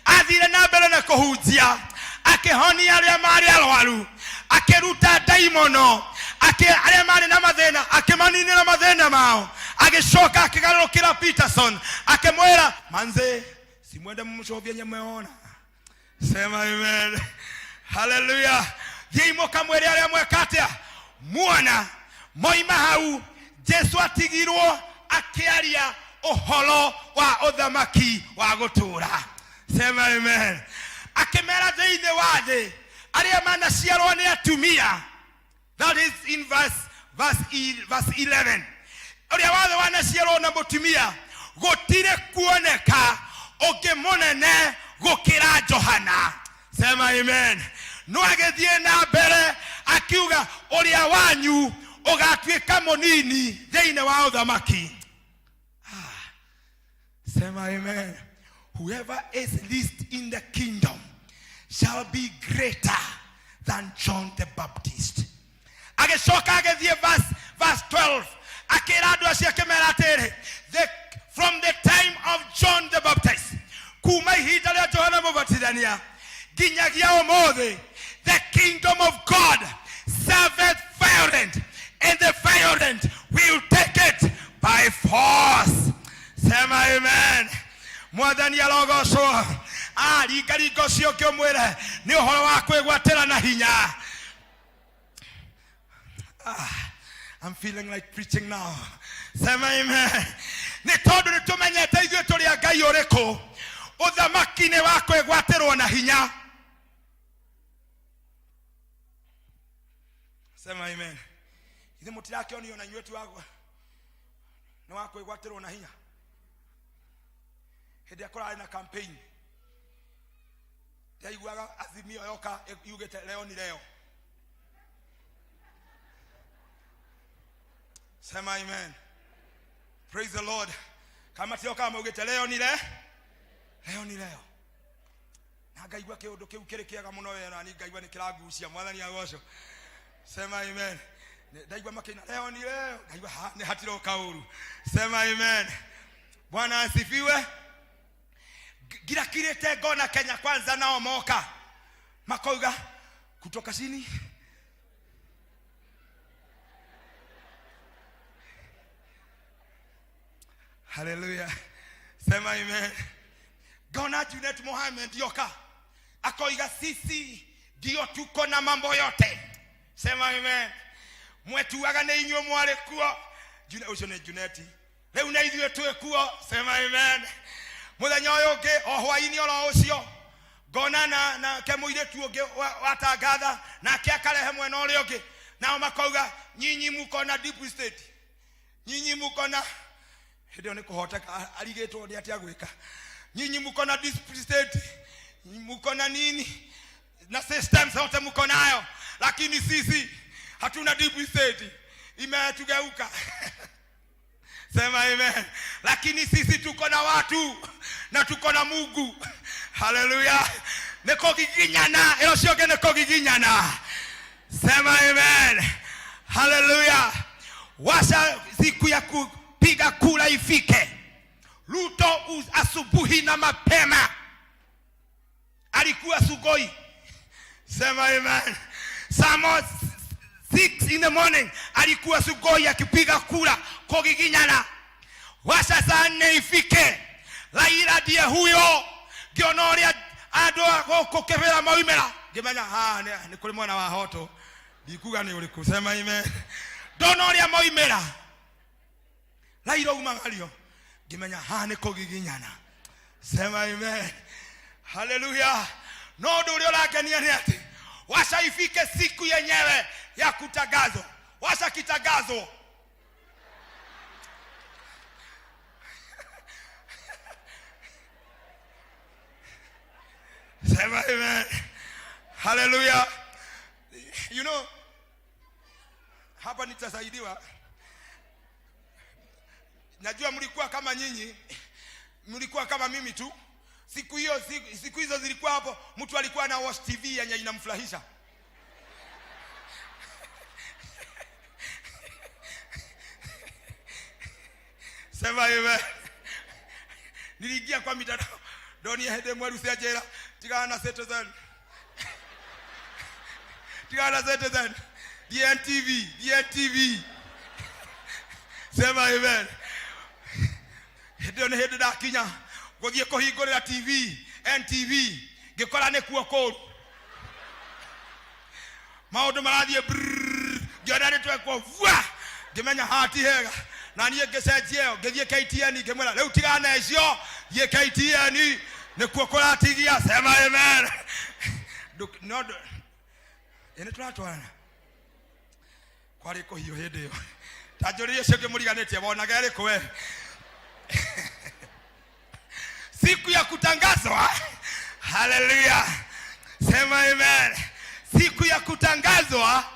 athire na mbere na kũhunjia, akĩhonia arĩa marĩ arwaru, akĩruta ndaimono, arĩa marĩ na mathĩna akĩmaninĩra mathĩna mao, agĩcoka akĩgarũrũkĩra Peterson akĩmwĩra, manze, simwende mumcovie nyemeona. Sema amen. Haleluya. Thiĩi mũkamwĩre arĩa mweka atĩa muona. Moima hau Jesu atigirwo akĩaria ũhoro wa ũthamaki wa gũtũũra. Sema amen. Akĩmera thĩinĩ wa thĩ arĩa manaciarwo nĩ atumia, that is in verse 11, ũrĩa wathe wanaciarwo na mũtumia gũtirĩ kuoneka ũngĩ mũnene gũkĩra Johana. Sema amen. No agĩthiĩ na mbere akiuga ũrĩa wanyu ũgatuĩka mũnini thĩinĩ wa ũthamaki. Sema amen. Whoever is least in the kingdom shall be greater than John the Baptist. Agĩcoka agĩthiĩ verse 12 akĩra andũ acio akĩmera atĩrĩ, from the time of John the Baptist, kuma ihinda rĩa Johana Mũbatithania nginyagia ũmũthĩ, the kingdom of God serveth violent, and the violent will take it by force. Sema amen. Mwathani arogocwo. Ringaringa ũcio ũngĩ ũmwĩre nĩ ũhoro wa kwĩgwatĩra na hinya. I'm feeling like preaching now. Sema amen. Nĩ tondũ nĩ tũmenyete ithuĩ tũrĩ a Ngai ũrĩkũ. Ũthamaki nĩ wa kwĩgwatĩrwo na hinya. Sema amen. Ithe mũtirakĩonio na inyuĩ ti wa nĩ wa kwĩgwatĩrwo na hinya. Hĩndĩ ĩrĩa kũrarĩ na campaign ndaiguaga Azimio yoka yugĩte leo ni leo. Sema amen. Praise the Lord. Kama tio kama maugĩte leo ni leo, leo ni leo. Na ngaigua kĩũndũ kĩu kĩrĩ kĩega mũno we na ni ngaigua nĩ kĩrangucia. Mwathani agocwo. Sema amen. Ndaigua makĩina leo ni leo, ngaigua nĩ hatiroka ũru. Sema amen. Bwana asifiwe. Ngirakirĩte ngona Kenya Kwanza nao moka makoiga kutoka chini. Haleluya. Sema amen. Ngona Junet Mohamed yoka akoiga sisi ndio tuko na mambo yote. Sema amen. Mwetuaga nĩ inyuĩ mwarĩ kuo. Ũcio nĩ Juneti. Rĩu nĩ ithuĩ twĩ kuo. Sema amen. Mũthenya ũyũ ũngĩ o hwaĩ-inĩ oro ũcio ngona na ke mũirĩtu ũngĩ watangatha nake akarehe mwena ũrĩa ũngĩ, nao makauga nyinyi muko na deep state, nyinyi muko na hĩndĩ ĩyo nĩ kũhoteka arigĩtwo nĩ atĩa gwĩka, nyinyi muko na deep state, muko na nini na systems zote muko nayo, lakini sisi hatuna deep state, imetugeuka. Sema amen. Lakini sisi tuko na watu na tuko na Mungu. Haleluya. Niko giginyana, ilo sio niko giginyana. Sema amen. Haleluya. Washa siku ya kupiga kura ifike. Ruto asubuhi na mapema alikuwa Sugoi. Sema amen. Saa 6 in the morning alikuwa Sugoi akipiga kura kugiginyana. Washa saa 4 ifike. Raila ndiye huyo. Ngiona ũrĩa andũ a gũkũ Kĩbĩra maumĩra, ngĩmenya haha nĩ kũrĩ mwena wa Hoto. Ndikuga nĩ ũrĩkũ. Sema amen. Ndona ũrĩa maumĩra, Raila umagario, ngĩmenya haha nĩ kũgiginyana. Sema amen. Haleluya. No ũndũ ũrĩa ũrangenia nĩ atĩ washa ifike siku yenyewe ya kutangazwa, washa kitangazwo. Sema amen. Haleluya. You know, hapa nitasaidiwa. Najua mlikuwa kama nyinyi, mlikuwa kama mimi tu. Siku hiyo siku hizo zilikuwa hapo, mtu alikuwa na watch TV yenye inamfurahisha. Sema amen. Niliingia kwa mitandao ndonire hĩndĩ ĩmwe Lucy anjĩra tigana na Citizen, tigana na Citizen, DNTV, DNTV. Sema amen. Hĩndĩ ĩyo nĩ hĩndĩ ndakinya gũthiĩ kũhingũrĩra TV NTV, ngĩkora nĩkuo kũru maũndũ marathiĩ brrrr, ngĩona nĩ twekwo vua, ngĩmenya haha ti hega, na niĩ ngĩcenjia ĩyo ngĩthiĩ KTN, ngĩmwĩra rĩu tigana na icio, thiĩ KTN nĩkuo kũratigia. Sema amen. No ĩ nĩ tũratwarana kwarĩ kũhiũ hĩndĩ ĩyo, ta njũrĩrie ũcio ũngĩ mũriganĩtie wonaga ĩrĩkũ we. Siku ya kutangazwa, haleluya, sema amen. Siku ya kutangazwa,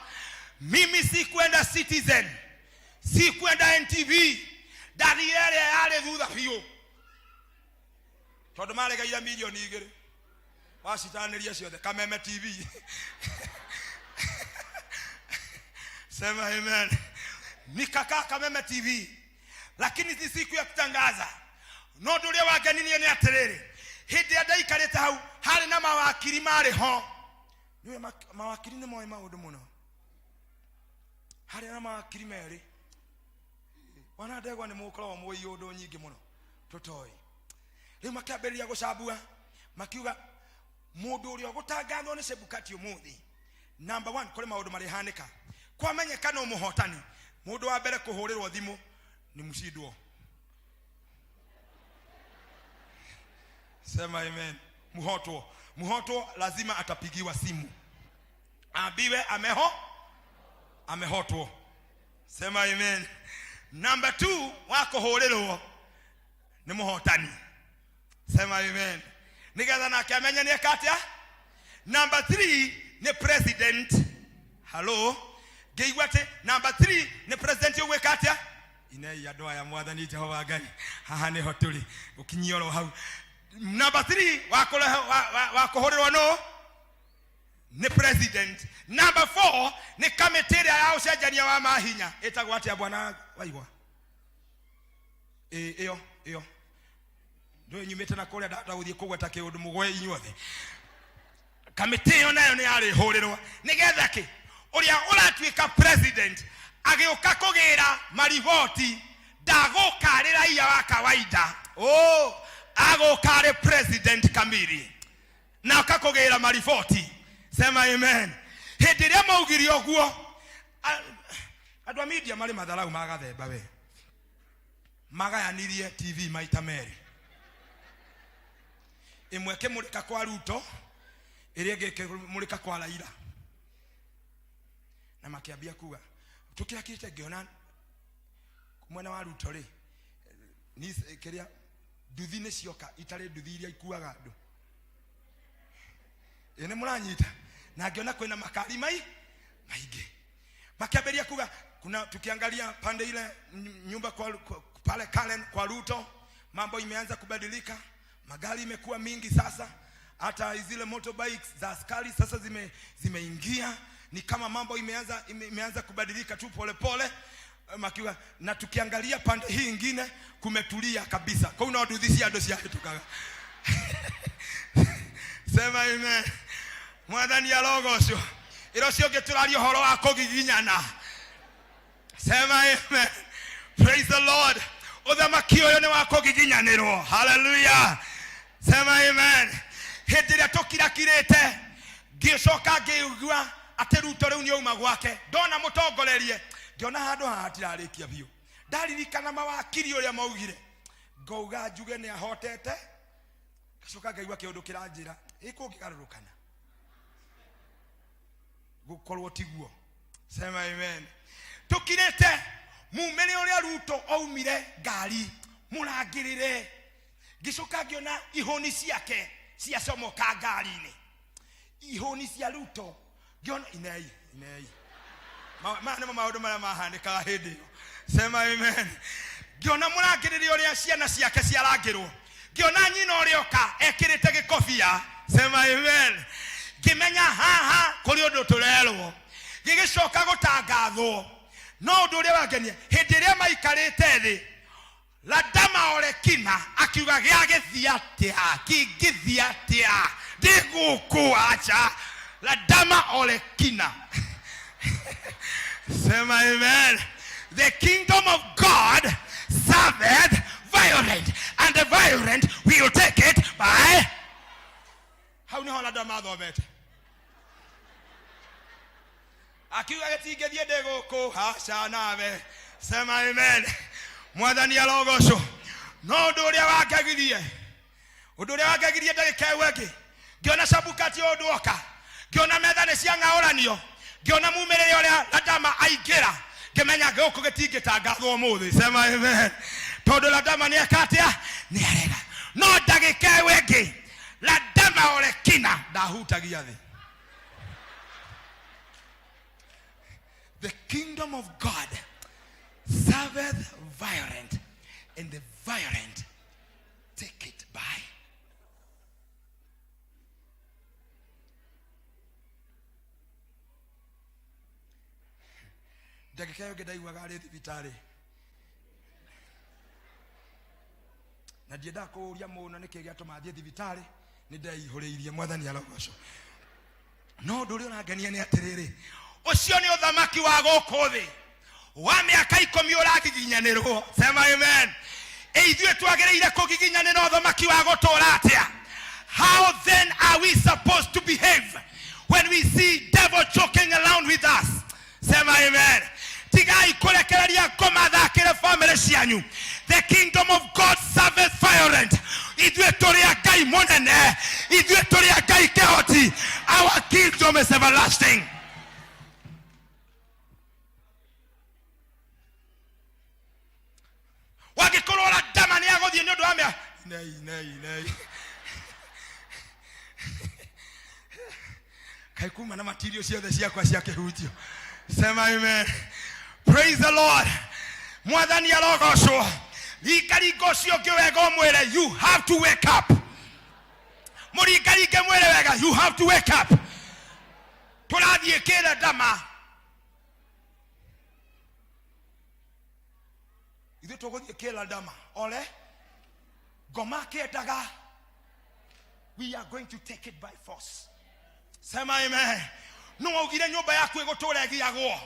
mimi sikwenda Citizen, sikwenda NTV, ndathire ĩrĩa yarĩ thutha biũ, tondũ maregaire milioni 2 wacitanĩria ciothe Kameme TV. Sema amen. Nikakaa Kameme TV, lakini si siku ya kutangaza. No ũndũ ũrĩa wangenirie nĩ atĩrĩrĩ, hĩndĩ ĩrĩa ndaikarĩte hau harĩ na mawakiri marĩ ho. Nĩũĩ mawakiri nĩ moĩ maũndũ mũno. Harĩ na mawakiri merĩ, wana ndegwa nĩ mũkoragwo mũĩ iũndũ nyingĩ mũno tũtoĩ. Rĩu makĩambĩrĩria gũcambua, makiuga mũndũ ũrĩa ũgũtangathwo nĩ Chebukati ũmũthĩ, number 1, kũrĩ maũndũ marĩhanĩka. Kwamenyeka no mũhotani, mũndũ wa mbere kũhũrĩrwo thimũ nĩ mshindwo. Sema amen. Muhotwo, muhotwo lazima atapigiwa simu aambiwe amehotwo. Sema amen. Number 2 wa kũhũrĩrwo nĩ mũhotani. Sema amen. Nĩgetha nake amenye nĩ eka atĩa. Number 3 nĩ president. Hello, ngĩigua atĩ number 3 nĩ president ũgwĩka atĩa. Inei andũ aya, mwathani Jehova Ngai, haha nĩho tũrĩ gũkinyia oro hau. Number 3 wa kũhũrĩrwo no nĩ president. Number 4 nĩ kamĩtĩ ĩrĩa ya ũcenjania wa mahinya ĩtagwo atĩa bwana waigwa? Ĩ, ĩyo ĩyo ndũĩ nyumĩte na kũrĩa, ndahota gũthiĩ kũgweta kĩũndũ mũgwe inyuothe. Kamĩtĩ ĩyo nayo nĩ yarĩhũrĩrwo nĩgetha kĩ ũrĩa ũratuĩka president agĩũka kũgĩra mariboti ndagũka arĩ raia wa kawaida, oh, agũka arĩ president kamili na oka kũgĩra mariboti. Sema amen. Hĩndĩ ĩrĩa maugire ũguo, andũ a media marĩ matharau magathemba we, magayanirie TV maita merĩ, ĩmwe ĩkĩmũrĩka kwa Ruto, ĩrĩa ĩngĩ ĩkĩmũrĩka kwa Raila, na makĩambia kuga tũkĩrakĩte. Ngĩona mwena wa Ruto rĩ, ni kĩrĩa nduthi nĩ cioka, itarĩ nduthi iria ikuaga andũ. Ĩ nĩ mũranyita? Na ngĩona kwĩna makari maingĩ, makĩambĩrĩria kuga kuna, tukiangalia pande ile nyumba kwa pale Karen kwa Ruto, mambo imeanza kubadilika, magari imekuwa mingi sasa, hata zile motorbikes za askari sasa zimeingia, ni kama mambo imeanza kubadilika tu pole pole. Makiwa, na tukiangalia pande hii ingine kumetulia kabisa, kwa hiyo unawaduthisia andũ ciahĩtũkaga. Sema amen. Mwathani arogocwo. Ĩro cio ũngĩ tũraria ũhoro wa kũgiginyana. Sema amen. Praise the Lord. Ũthamaki ũyũ nĩ wa kũgiginyanĩrwo. Hallelujah. Sema amen. Hĩndĩ ĩrĩa tũkirakirĩte, ngĩcoka ngĩigua atĩ Ruto rĩu nĩauma gwake, ndona mũtongorerie, ngĩona handũ haha hatirarĩkia biũ, ndaririkana mawakiri ũrĩa maugire, ngauga njuge nĩ ahotete, ngacoka ngaigua kĩũndũ kĩranjĩra ĩ kũngĩgarũrũkana gũkorwo tiguo. Sema amen. Tukirĩte mumĩre ũrĩa Ruto aumire ngari mũrangĩrĩre, ngĩcoka ngĩona ihũni ciake. Ciacomoka ngari-inĩ, ihũni cia Ruto, ngĩona inei inei. Maya nĩmo maũndũ marĩa mahanĩkaga hĩndĩ ĩyo. Sema amen. Ngĩona mũrangĩrĩria ũrĩa ciana ciake ciarangĩrwo, ngĩona nyina ũrĩa oka ekĩrĩte gĩkobia. Sema amen. Ngĩmenya haha kũrĩ ũndũ tũrerwo. Gĩgĩcoka gũtangathwo, no ũndũ ũrĩa wangenia, hĩndĩ ĩrĩa maikarĩte thĩ, Ladama Olekina akiuga, gĩagĩthiĩ atĩa, kĩngĩthiĩ atĩa, ndĩ gũkũ aca. Ladama Olekina. Sema amen. The kingdom of God serveth violent, and the violent will take it by. Hau niho Ladama athomete, akiuga gĩtingĩthiĩ, ndĩ gũkũ haca nawe. Sema amen. Mwathani arogocwo. No ũndũ ũrĩa wangegirie, ũndũ ũrĩa wangegirie, ndagĩka ĩyo ĩngĩ ngĩona Cabukati ũndũ oka, ngĩona metha nĩ ciang'aũranio, ngĩona mumĩrĩre ũrĩa Ladama aingĩra, ngĩmenya gũkũ gĩtingĩtangathwo ũmũthĩ. Sema amen. Tondũ Ladama nĩ eka atĩa? Nĩ arega. No ndagĩka ĩyo ĩngĩ Ladama Olekina ndahutagia thĩ. The kingdom of God serveth violent, and the violent take it by. Ndagĩka ĩyo ĩngĩ ndaiguaga arĩ thibitarĩ, na ndiendaga kũũria mũno nĩkĩ gĩatũma thiĩ thibitarĩ. Nĩ ndeihũrĩirie. Mwathani arogocwo. No ũndũ ũrĩa ũrangenia nĩ atĩrĩrĩ, ũcio nĩ ũthamaki wa gũkũ thĩ wa mĩaka 10 ũragiginyanĩrwo. Sema amen. Ĩ ithuĩ twagĩrĩire kũgiginyanĩra ũthamaki wa gũtũũra atĩa? How then are we supposed to behave when we see devil joking around with us? Sema amen. Tigai kũrekereria ngoma thakĩre famĩlĩ cianyu. The kingdom of God serveth violent. Ithuĩ tũrĩ a Ngai mũnene, ithuĩ tũrĩ a Ngai kĩhoti. Our kingdom is everlasting. Wangĩkorwo Ladama nĩ agũthiĩ nĩ ũndũ wa mĩa nei nei nei, kaĩ kuma na matirio ciothe ciakwa cia kĩhunjio. Sema amen. Praise the Lord. Mwathani arogocwo. Ringaringa ũcio ũngĩ wega, ũmwĩre, "You have to wake up." Mũringaringe, mwĩre wega, "You have to wake up." Tũrathiĩ kĩra ndama, ithuĩ tũgũthiĩ kĩra ndama ole ngoma akĩendaga. We are going to take it by force. Sema amen. No waugire nyũmba yaku ĩgũtũra ĩgiagwo,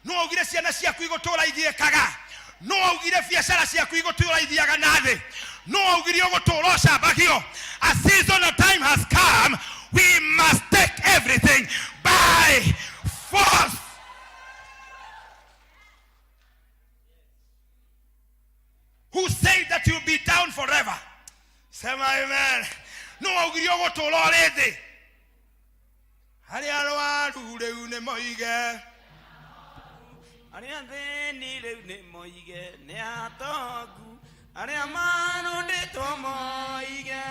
no waugire ciana ciaku igũtũra igiĩkaga, no waugire biacara ciaku igũtũra ithiaga na thĩ, no waugire ũgũtũra ũcambagio. A season of time has come. We must take everything by force. Who said that you'll be down forever? Sema amen. No waugire ũgũtũra ũrĩ thĩ. Arĩa arwaru rĩu nĩ moige, arĩa athĩni rĩu nĩ moige nĩ atongu, arĩa marũndĩtwo moige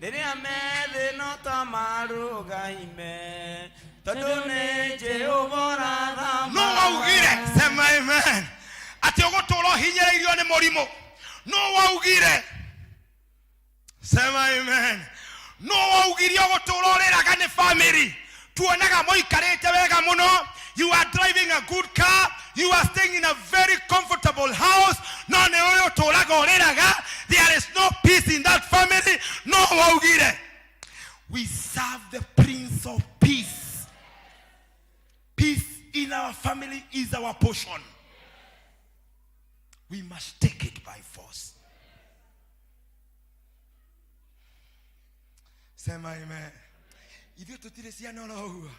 rĩrĩa methĩ no ta marũgaime, tondũ nĩ Jehova ũrathamaka. No waugire, sema amen, atĩ ũgũtũra ũhinyĩrĩirio nĩ mũrimũ. No waugire, sema amen. No waugire ũgũtũra ũrĩraga nĩ family. Tuonaga mũikarĩte wega mũno, you are driving a good car, you are staying in a very comfortable house, no nĩ ũyũ ũtũraga ũrĩraga. There is no peace in that family. No waugire. We serve the Prince of Peace. Peace in our family is our portion. We must take it by force. Sema amen. Ithuĩ tũtirĩ ciana oro ũguo,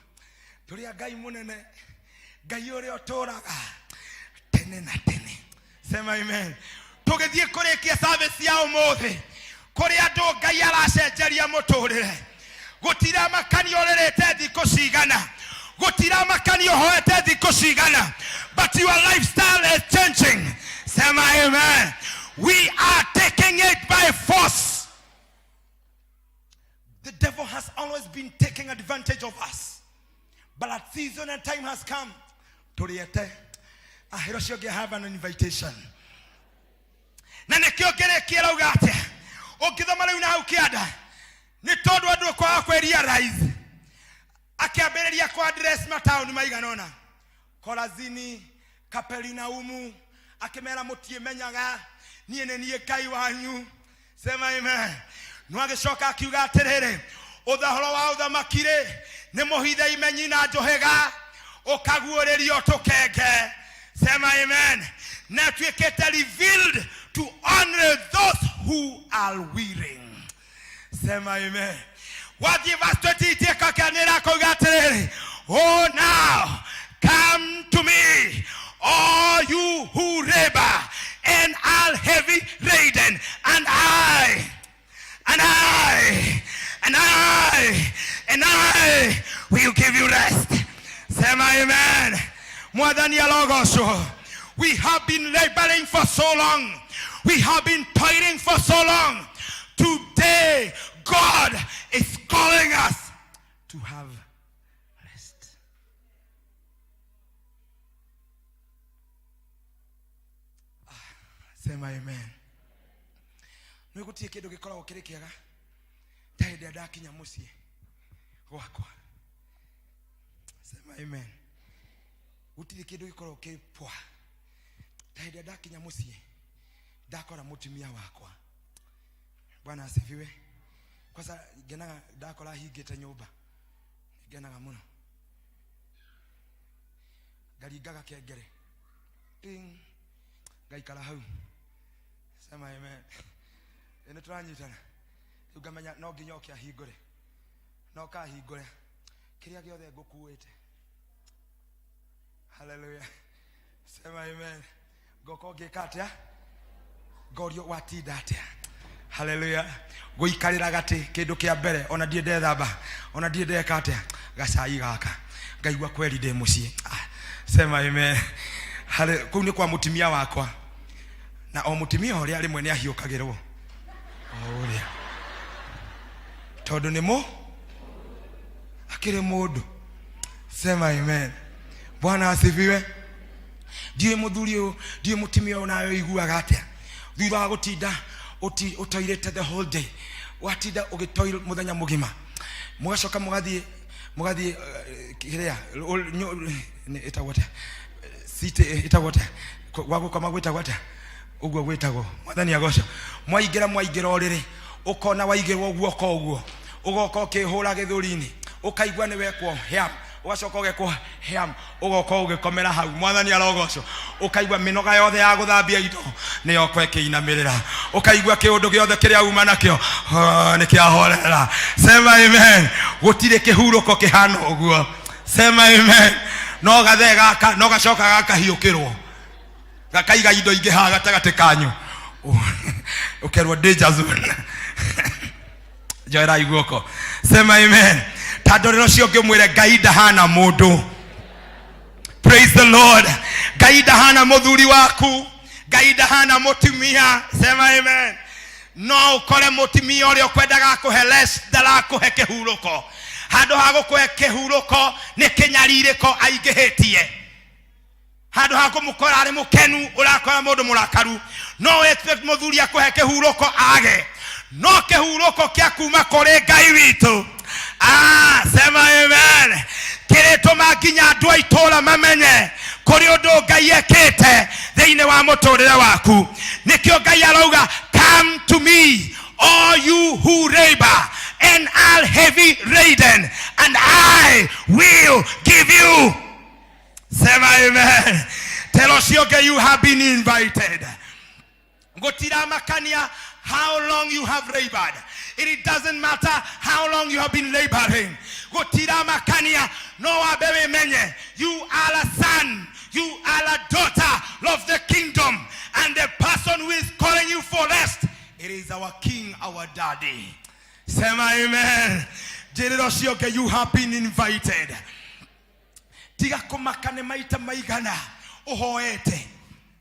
tũrĩ a Ngai mũnene, Ngai ũrĩa ũtũraga tene na tene. Sema amen. Tũgĩthiĩ kũrĩkia service ya ũmũthĩ, kũrĩ andũ Ngai aracenjeria mũtũrĩre. Gũtiramakania ũrĩrĩte thikũ cigana, gũtiramakania ũhoete thikũ cigana, but your lifestyle is changing. Sema amen. We are taking it by force. devil has always been taking advantage of us, but a season and time has come tũrĩete ahĩro cio ngĩ have an invitation. Na nĩkĩo ngĩrĩkia rauga atĩa, ũngĩthoma rĩu na hau kĩanda, nĩ tondũ andũ kwaga kwĩrealize, akĩambĩrĩria kwa address mataũni maigana ũna, Korazini, Kaperinaumu, akĩmera mũtiĩmenyaga, niĩ nĩ niĩ Ngai wanyu. Sema amen. No agĩcoka akiuga atĩrĩrĩ, ũthahoro wa ũthamaki rĩ nĩ mũhithe imenyi na njũhĩga, ũkaguũrĩrio tũkenge. Sema amen. Na ĩtuĩkĩte revealed to only those who are willing. Sema amen. Wathiĩ verse 20 ĩkakanĩra akauga atĩrĩrĩ, "Oh, now come to me, all you who labor and are heavy laden, and I and I and I and I will give you rest." Sema amen. Mwathani arogocwo. We have been laboring for so long, we have been toiling for so long. Today God is calling us to have rest. Sema amen. Nĩ gũtirĩ kĩndũ gĩkoragwo kĩrĩ kĩega ta hĩndĩ ĩrĩa ndakinya mũciĩ gwakwa. Sema amen. Gũtirĩ kĩndũ gĩkoragwo kĩ poa ta hĩndĩ ĩrĩa ndakinya mũciĩ ndakora mũtumia wakwa. Bwana asifiwe. Kwanza ngenaga ndakora hingĩte nyũmba, ngenaga mũno, ngaringaga kengere ting, ngaikara hau. Sema amen. Ĩ nĩ tũranyitana? Rĩu ngamenya no nginya oke ahingũre, no kahingũre kĩrĩa gĩothe ngũkuĩte. Haleluya. Sema amen. Ngoka ũngĩka atĩa, ngorio watinda atĩa. Haleluya. Gũikarĩra gatĩ kĩndũ kĩa mbere, ona ndiĩ ndethamba, ona ndiĩ ndeka atĩa, gacai gaka ngaigua kweri ndĩ mũciĩ. Ah, sema amen. Kũu nĩ kwa mũtumia wakwa, na o mũtumia ũrĩa rĩmwe nĩ ahiũkagĩrwo o ũrĩa, tondũ nĩ mũ akĩrĩ mũndũ. Sema amen. Bwana asifiwe. Ndiũĩ mũthuri ũyũ, ndiũĩ mũtumia ũyũ nawe ũiguaga atĩa thutha wa gũtinda ũtoirĩte the whole day, watinda ũgĩtoil mũthenya mũgima, mũgacoka mũgathiĩ kĩrĩa ĩtagwo atĩa, city ĩtagwo atĩa, gwa gũkoma gwĩtagwo atĩa, ũguo gwĩtagwo. Mwathani agoco. Mwaingĩra ũrĩrĩ, ũkona waigĩrwo guoko ũguo, ũgoka ũkĩhũra gĩthũri-inĩ, ũkaigua nĩ wekwo hĩam, ũgacoka ũgekwo hĩam, ũgoka ũgĩkomera hau. Mwathani arogocwo. Ũkaigua mĩnoga yothe ya gũthambia indo nĩ yoka ĩkĩinamĩrĩra, ũkaigua kĩũndũ gĩothe kĩrĩa uma nakĩo nĩ kĩahorera. Sema amen. Gũtirĩ kĩhurũko kĩhana ũguo. Sema amen. No gathee gaka no gacoka gakahiũkĩrwo, gakaiga indo ingĩ haha gatagatĩ kanyu, ũkerwo danger zone. Njoerai guoko. Sema amen. Ta ndorera ũcio ũngĩ, ũmwĩre Ngai ndahana mũndũ. Praise the Lord. Ngai ndahana mũthuri waku, Ngai ndahana mũtumia. Sema amen. No ũkore mũtumia ũrĩa ũkwendaga akũhe less ndarakũhe kĩhurũko. Handũ ha gũkũhe kĩhurũko nĩ kĩnyarirĩko aingĩhĩtie. Handũ ha kũmũkora arĩ mũkenu, ũrakora mũndũ mũrakaru. No expect mũthuri akũhe kĩhurũko, age no kĩhurũko kĩa kuma kũrĩ Ngai witũ. Ah, sema amen. Kĩrĩtũma nginya andũ a itũũra mamenye kũrĩ ũndũ Ngai ekĩte thĩinĩ wa mũtũrĩre waku. Nĩkĩo Ngai arauga, "Come to me, all you who labor and are heavy laden, and I will give you." Sema amen. Tell ũcio ũngĩ, you have been invited. Gũtiramakania how long you have labored. It doesn't matter how long you have been laboring. Gũtiramakania, no wambe wĩmenye you are a son, you are a daughter of the kingdom, and the person who is calling you for rest, it is our king, our daddy. Sema amen. Njĩrĩra ũcio ũngĩ, you have been invited. Tiga kũmaka nĩ maita maigana ũhoete.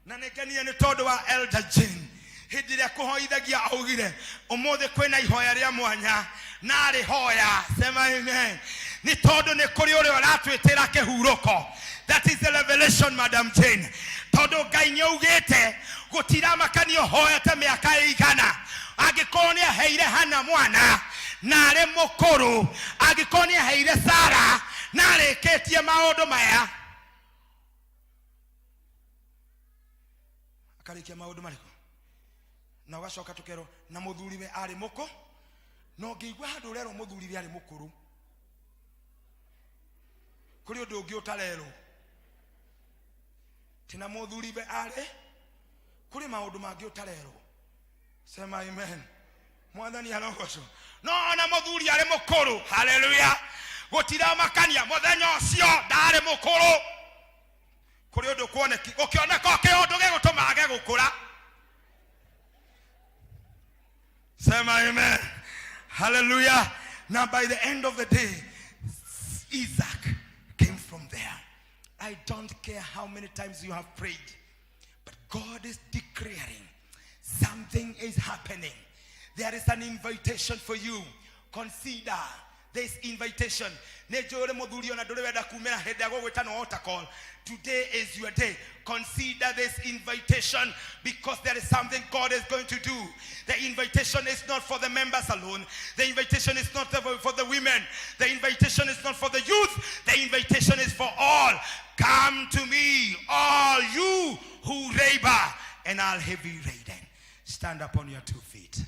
Na nĩ ngenie nĩ tondũ wa Elder Jane. Hĩndĩ ĩrĩa kũhoithagia augire ũmũthĩ kwĩna ihoya rĩa mwanya na rĩhoya. Sema amen. Nĩ tondũ nĩ kũrĩ ũrĩa ũratwĩtĩra kĩhurũko. That is the revelation, Madam Jane. Tondũ Ngai nĩ augĩte gũtiramakanio hoete mĩaka ĩigana. Angĩkorwo nĩ aheire Hana mwana na arĩ mũkũrũ, angĩkorwo nĩ aheire Sara na arĩkĩtie maũndũ maya, akarĩkia maũndũ marĩkũ? Na ũgacoka tũkerwo na mũthuriwe arĩ mũkũ, na ũngĩigua handũ ũrerwo mũthuriwe arĩ mũkũrũ, kũrĩ ũndũ ũngĩ ũtarerwo tina mũthuriwe arĩ, kũrĩ maũndũ mangĩ ũtarerwo. Sema amen. Mwathani arogocwo. No ona mũthuri arĩ mũkũrũ, haleluya, gũtiramakania mũthenya ũcio ndarĩ mũkũrũ. Kũrĩ ũndũ kuoneki gũkĩoneka o kĩũndũ gĩgũtũma age gũkũra. Sema amen. Hallelujah. Now by the end of the day, Isaac came from there. I don't care how many times you have prayed, but God is declaring something is happening. There is an invitation for you. Consider this invitation. Nĩ njũĩ ũrĩ mũthuri ona ndũrĩ wenda kumĩra hĩndĩ ya gũgwĩta no altar call. Today is your day. Consider this invitation because there is something God is going to do. The invitation is not for the members alone. The invitation is not for the women. The invitation is not for the youth. The invitation is for all. Come to me, all you who labor and are heavy laden. Stand up on your 2 feet.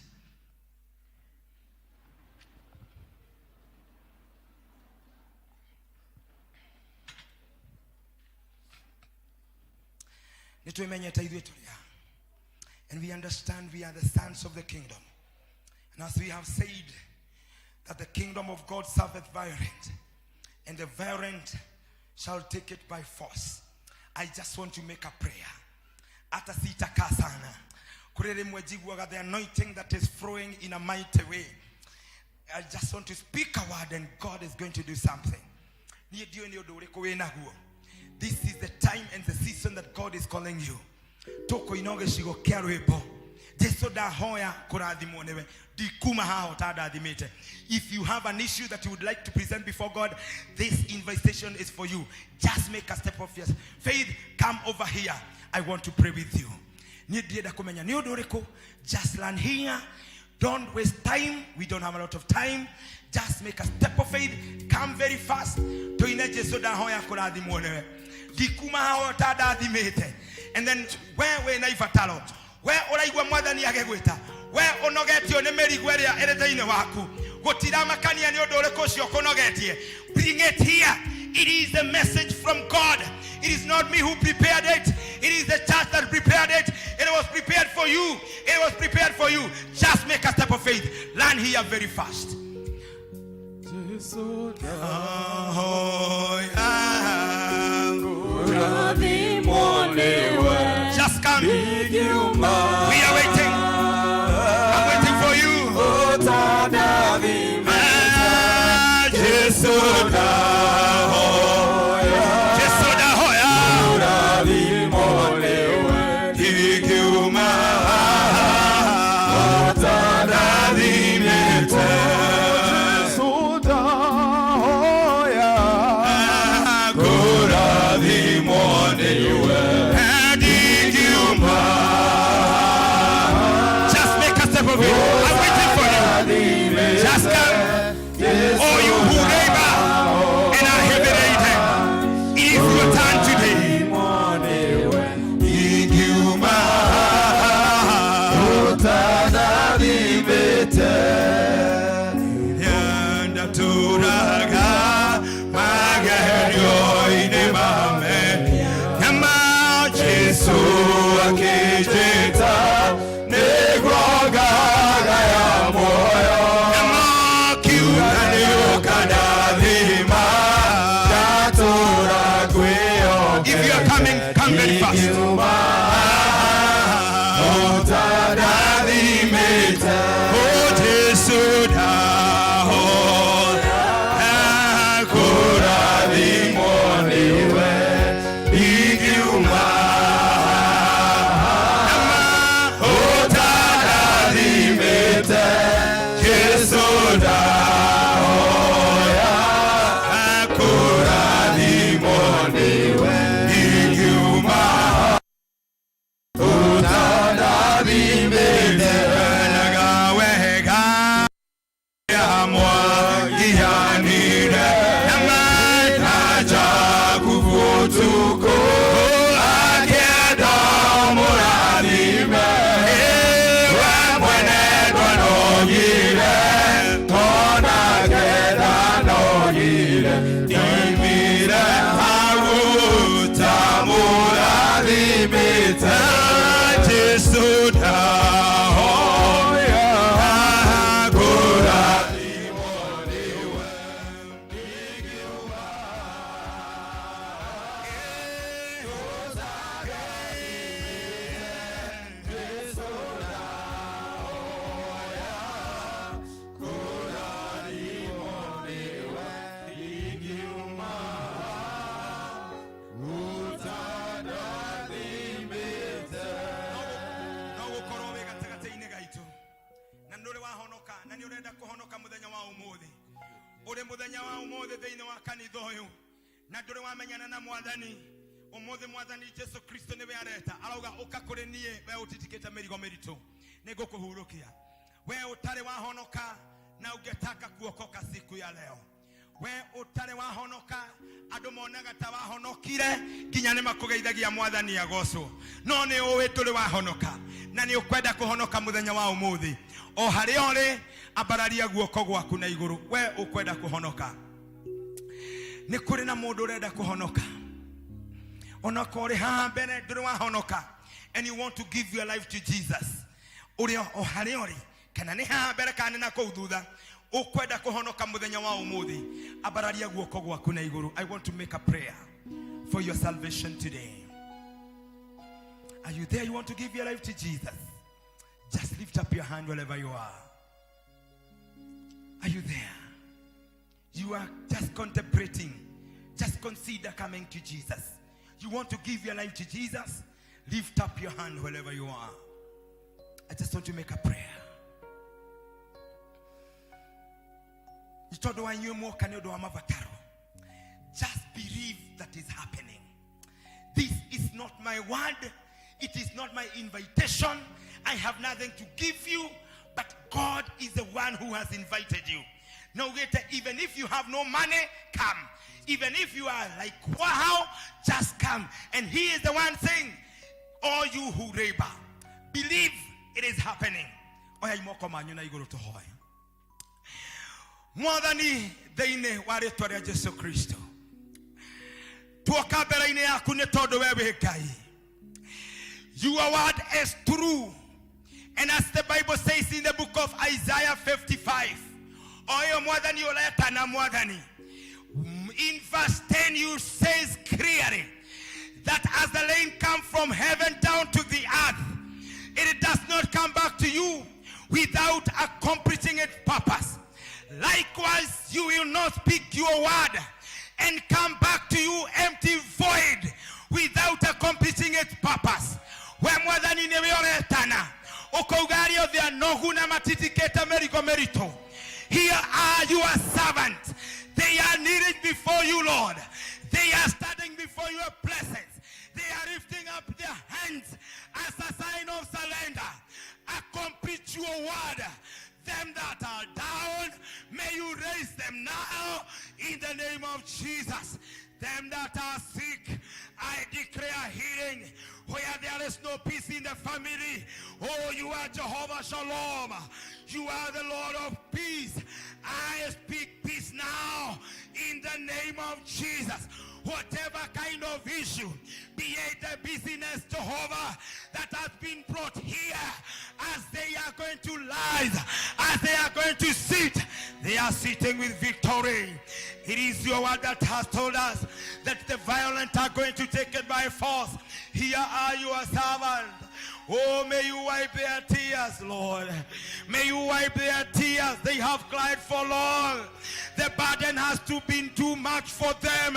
Nĩtwĩmenyete ithuĩ tũrĩ a, and we understand we are the sons of the kingdom. And as we have said that the kingdom of God serveth violent, and the violent shall take it by force. I just want to make a prayer. Hata sitakaa sana. Kũrĩ rĩmwe njiguaga the anointing that is flowing in a mighty way. I just want to speak a word and God is going to do something. Niĩ ndiũĩ nĩ ũndũ ũrĩkũ wĩ naguo. This is the time and the season that God is calling you. Tũkũina gĩcigo kĩa rwĩmbo. Jesu ndahoya kũrathimwo nĩwe. Ndikuma haha ũtandathimĩte. If you have an issue that you would like to present before God, this invitation is for you. Just make a step of your faith. Come over here. I want to pray with you. Niĩ ndienda kũmenya nĩ ũndũ ũrĩkũ. Just land here. Don't waste time. We don't have a lot of time. Just make a step of faith. Come very fast. Tuine Jesu ndahoya kũrathimwo nĩwe. Ndikuma haha ũtandathimĩte. And then we wĩna ibataro, we ũraigua mwathani agĩgwĩta, we ũnogetio nĩ mĩrigo ĩrĩa ĩrĩ thĩinĩ waku, gũtiramakania nĩ ũndũ ũrĩkũ ũcio ũkũnogetie. Bring it here. It is a message from God. It is not me who prepared it. It is the church that prepared it. It was prepared for you. It was prepared for you. Just make a step of faith. Land here very fast. Just come. We are waiting. I'm waiting for you. Jesu Jesu ndahoya ingiuma ũtandathimĩte. Kũrathimwo nĩwe ndingiuma. Ũtũrathimĩte Yonaga wega mwagianire na na Jakubu ũtukũ akĩenda mũrathime we mwene ndwanogire tonake ndanogire ndoimire hau tamũrathimĩte Jesu ndahoya kũrathimwo nĩwe No gũkorwo wĩ gatagatĩ-inĩ gaitũ na nĩ ũrĩ wahonoka na nĩ ũrenda kũhonoka mũthenya wa ũmũthĩ ũrĩ mũthenya wa ũmũthĩ thĩinĩ wa kanitha ũyũ na ndũrĩ wamenyana na mwathani ũmũthĩ mwathani Jesu Kristo nĩwe areta arauga ũka kũrĩ niĩ we ũtitikĩte mĩrigo mĩritũ nĩngũkũhurũkia we ũtarĩ wahonoka na ũngetaka kuokoka siku ya leo we ũtarĩ wahonoka andũ monaga ta wahonokire nginya nĩ makũgeithagia mwathani agocwo no nĩ ũĩ ndũrĩ wahonoka na nĩ ũkwenda kũhonoka mũthenya wa ũmũthĩ o harĩa ũrĩ ambararia guoko gwaku na igũrũ we ũkwenda kũhonoka nĩ kũrĩ na mũndũ ũrenda kũhonoka onakorwo ũrĩ haha mbere ndũrĩ wahonoka and you want to give your life to Jesus ũrĩa o harĩa ũrĩ kana nĩ haha mbere kana nĩ na kũu thutha ũkwenda kũhonoka mũthenya wa ũmũthĩ ambararia guoko gwaku na igũrũ. I want to make a prayer for your salvation today. Are you there? You want to give your life to Jesus? Just lift up your hand wherever you are. Are you there? You are just contemplating. Just consider coming to Jesus. You want to give your life to Jesus? Lift up your hand wherever you are. I just want to make a prayer. Nĩ tondũ wa inyuĩ mwoka nĩ ũndũ wa mabataro. Just believe that is happening. This is not my word. It is not my invitation. I have nothing to give you, but God is the one who has invited you. Now, even if you have no money, come. Even if you are like wow, just come. And He is the one saying, all you who labor, believe it is happening. Oya moko manyu na igũrũ tũhoe. Mwathani thĩinĩ wa rĩtwa rĩa Jesu Kristo tuoka mbere-inĩ yaku nĩ tondũ we wĩ Ngai. Your word is true, and as the Bible says in the book of Isaiah 55 o ĩyo mwathani ũretana mwathani in verse 10 you says clearly that as the rain come from heaven down to the earth, it does not come back to you without accomplishing its purpose. Likewise, you will not speak your word and come back to you empty, void, without accomplishing its purpose. We mwathani nĩwe ũretana ũkauga arĩa othe anogu na matitikĩte mĩrigo mĩritũ. Here are your servants. They are kneeling before you, Lord. They are standing before your presence. They are lifting up their hands as a sign of surrender. Accomplish your word. Them that are down, may you raise them now in the name of Jesus. Them that are sick, I declare healing. Where there is no peace in the family, oh, you are Jehovah Shalom. You are the Lord of peace. I speak peace now in the name of Jesus. Whatever kind of issue, be it the business, Jehovah, that has been brought here, as they are going to rise, as they are going to sit, they are sitting with victory. It is your word that has told us that the violent are going to take it by force. Here are your servants. Oh, may you wipe their tears, Lord. May you wipe their tears. They have cried for long. The burden has to been too much for them.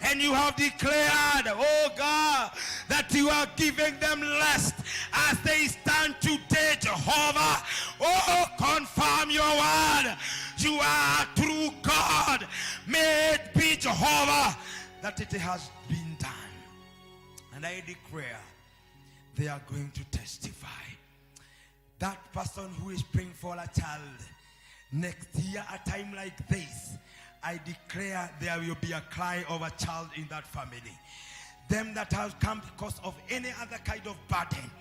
And you have declared, oh God, that you are giving them rest as they stand today, Jehovah. Oh, confirm your word. You are true God. May it be, Jehovah, that it has been done. And I declare they are going to testify. That person who is praying for a child, next year, a time like this, I declare there will be a cry of a child in that family. Them that have come because of any other kind of burden,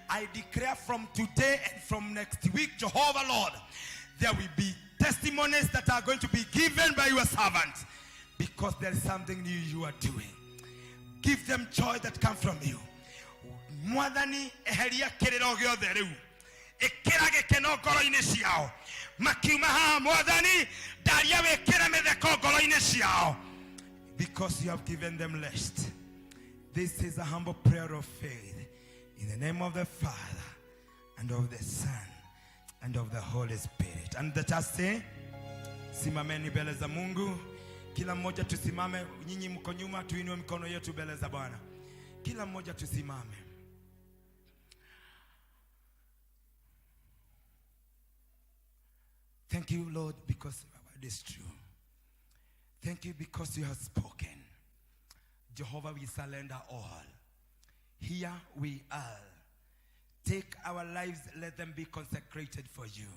I declare from today and from next week, Jehovah Lord, there will be testimonies that are going to be given by your servants, because there is something new you are doing. Give them joy that comes from you. Mwathani, eheria kĩrĩro gĩothe rĩu, ĩkĩra gĩkeno ngoro-inĩ ciao makiuma haha. Mwathani, ndaria wĩkĩre mĩtheko ngoro-inĩ ciao, because you have given them rest. This is a humble prayer of faith in the name of the Father and of the Son and of the Holy Spirit. And the church say, simameni mbele za Mungu. Kila mmoja tusimame. Nyinyi mko nyuma, tuinue mikono yetu mbele za Bwana. Kila mmoja tusimame. Thank you, Lord, because your word is true. Thank you because you have spoken. Jehovah, we surrender all. Here we are. Take our lives, let them be consecrated for you.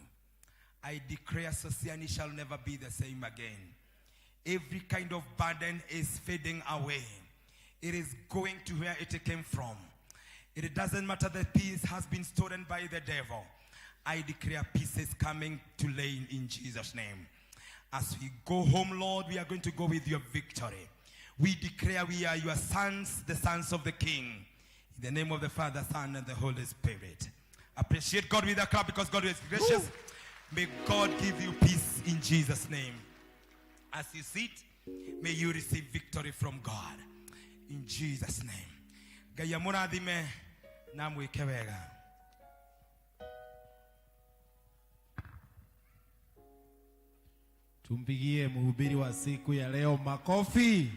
I declare Sosiani shall never be the same again. Every kind of burden is fading away. It is going to where it came from. It doesn't matter that peace has been stolen by the devil. I declare peace is coming to reign in Jesus' name. As we go home, Lord, we are going to go with your victory. We declare we are your sons, the sons of the King. In the name of the Father, Son, and the Holy Spirit. Appreciate God with a clap, because God is gracious. May God give you peace in Jesus' name. As you sit, may you receive victory from God. In Jesus' name. Ngai amũrathime na mwĩke wega. Tumpigie mhubiri wa siku ya leo makofi.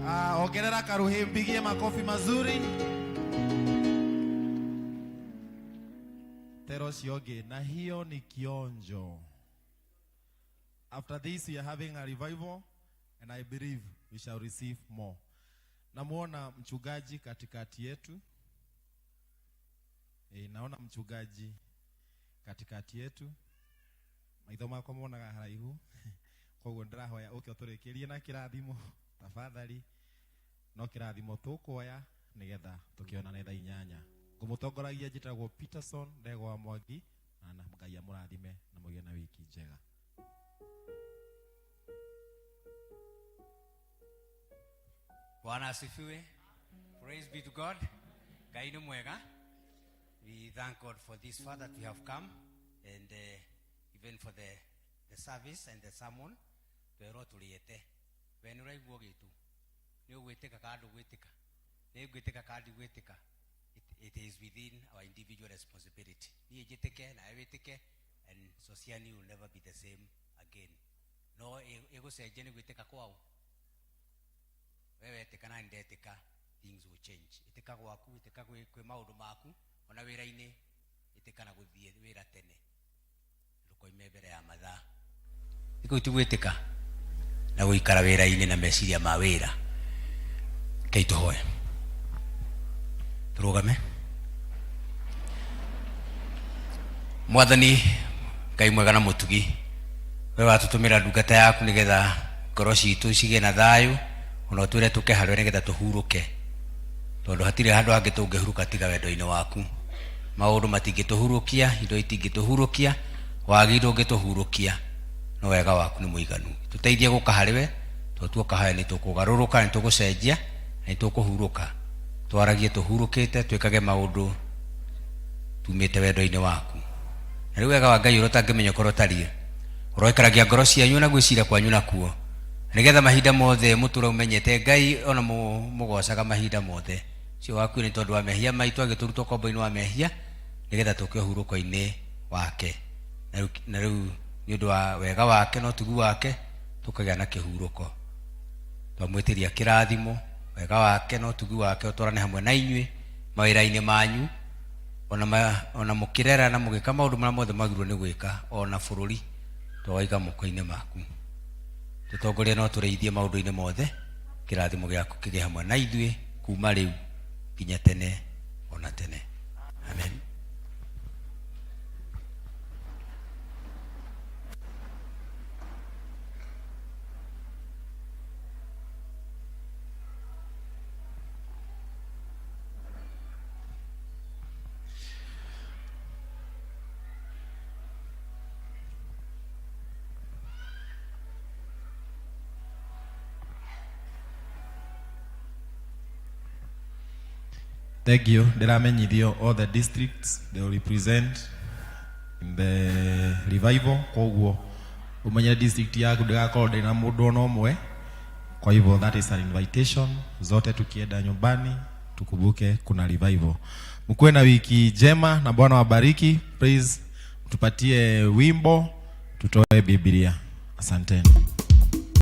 Ah, ongerera karuhi, mpigie makofi mazuri. Tero cionge, na hiyo ni kionjo. After this we are having a revival and I believe we shall receive more. Namuona mchungaji katikati yetu. E, naona mchungaji katikati yetu. Maitho makwa monaga haraihu, koguo ndĩrahoya ũke ũtũrĩkĩrie na kĩrathimo tafadhali. No kĩrathimo tũkuoya nĩgetha tũkĩonane thaa 8. Ngũmũtongoragia njĩtagwo Peterson Ndegwa wa Mwangi, na Ngai amũrathime na mũgĩe na wiki njega. Bwana asifiwe. Praise be to God. Ngai nĩ mwega. We thank God for this far that we have come, and even for the service and the sermon. Twerwo tũrĩete. We nĩ ũraigua ũgĩtu. Nĩ ũgwĩtĩka kana ndũgwĩtĩka. Nĩ ngwĩtĩka kana ndigwĩtĩka. It is within our individual responsibility. Niĩ njĩtĩke nawe wĩtĩke, and Sosiani will never be the same again. No ĩgũcenjia nĩ gwĩtĩka kwao. Wewe wetĩka na ndetĩka, things will change. Ĩtĩka gwaku, ĩtĩka kwĩ maũndũ maku, ona wĩra-inĩ, ĩtĩka na gũthiĩ wĩra tene, ndũkoime mbere ya mathaa. Thikũ ti gwĩtĩka na gũikara wĩra-inĩ na meciria ma wĩra. Rekei tũhoe, tũrũgame. Mwathani Ngai mwega na mũtugi, we watũtũmĩra ndungata yaku nĩgetha ngoro citũ cigĩe na thayũ, ona ũtwĩre tũke harĩwe nĩgetha tũhurũke, tondũ hatirĩ handũ hangĩ tũngĩhurũka tiga wendo-inĩ waku. Maũndũ matingĩtũhurũkia, indo itingĩtũhurũkia, wagi ndũngĩtũhurũkia, no wega waku nĩ mũiganu. Tũteithie gũka harĩwe, tondũ tuoka harĩwe nĩ tũkũgarũrũka, nĩ tũgũcenjia na nĩ tũkũhurũka. Twaragie tũhurũkĩte, twĩkage maũndũ tumĩte wendo-inĩ waku. Na rĩu wega wa Ngai ũrĩa ũtangĩmenya ũkorwo ũtariĩ, ũroikaragia ngoro cianyu na gwĩciria kwanyu nakuo, nĩgetha mahinda mothe mũtũre ũmenyete Ngai, ona mũgocaga mahinda mothe. Ũcio wakuire nĩ tondũ wa mehia maitũ, agĩtũruta ũkombo-inĩ wa mehia, nĩgetha tũke ũhurũko-inĩ wake. Na rĩu nĩ ũndũ wa wega wake na ũtugi wake tũkagĩa na kĩhurũko. Twamwĩtĩria kĩrathimo, wega wake na ũtugi wake ũtwarane hamwe na inyuĩ mawĩra-inĩ manyu, ona mũkĩrera na mũgĩka maũndũ marĩa mothe mwagĩrĩirwo nĩ gwĩka, ona bũrũri twawaiga moko-inĩ maku. Tũtongorie no tũrĩithie maũndũ-inĩ mothe, kĩrathimo gĩaku kĩgĩe hamwe na ithuĩ kuma rĩu nginya tene ona tene. Amen. Thank you. Ndĩramenyithio all the districts they will represent in the revival. Koguo umenye district yaku ndĩgakorwo ndĩ na mũndũ ona ũmwe. Kwa hivyo that is an invitation. Zote tukienda nyumbani tukumbuke kuna revival. Mkuwe na wiki njema na Bwana wabariki. Please tupatie wimbo tutoe Biblia. Asanteni.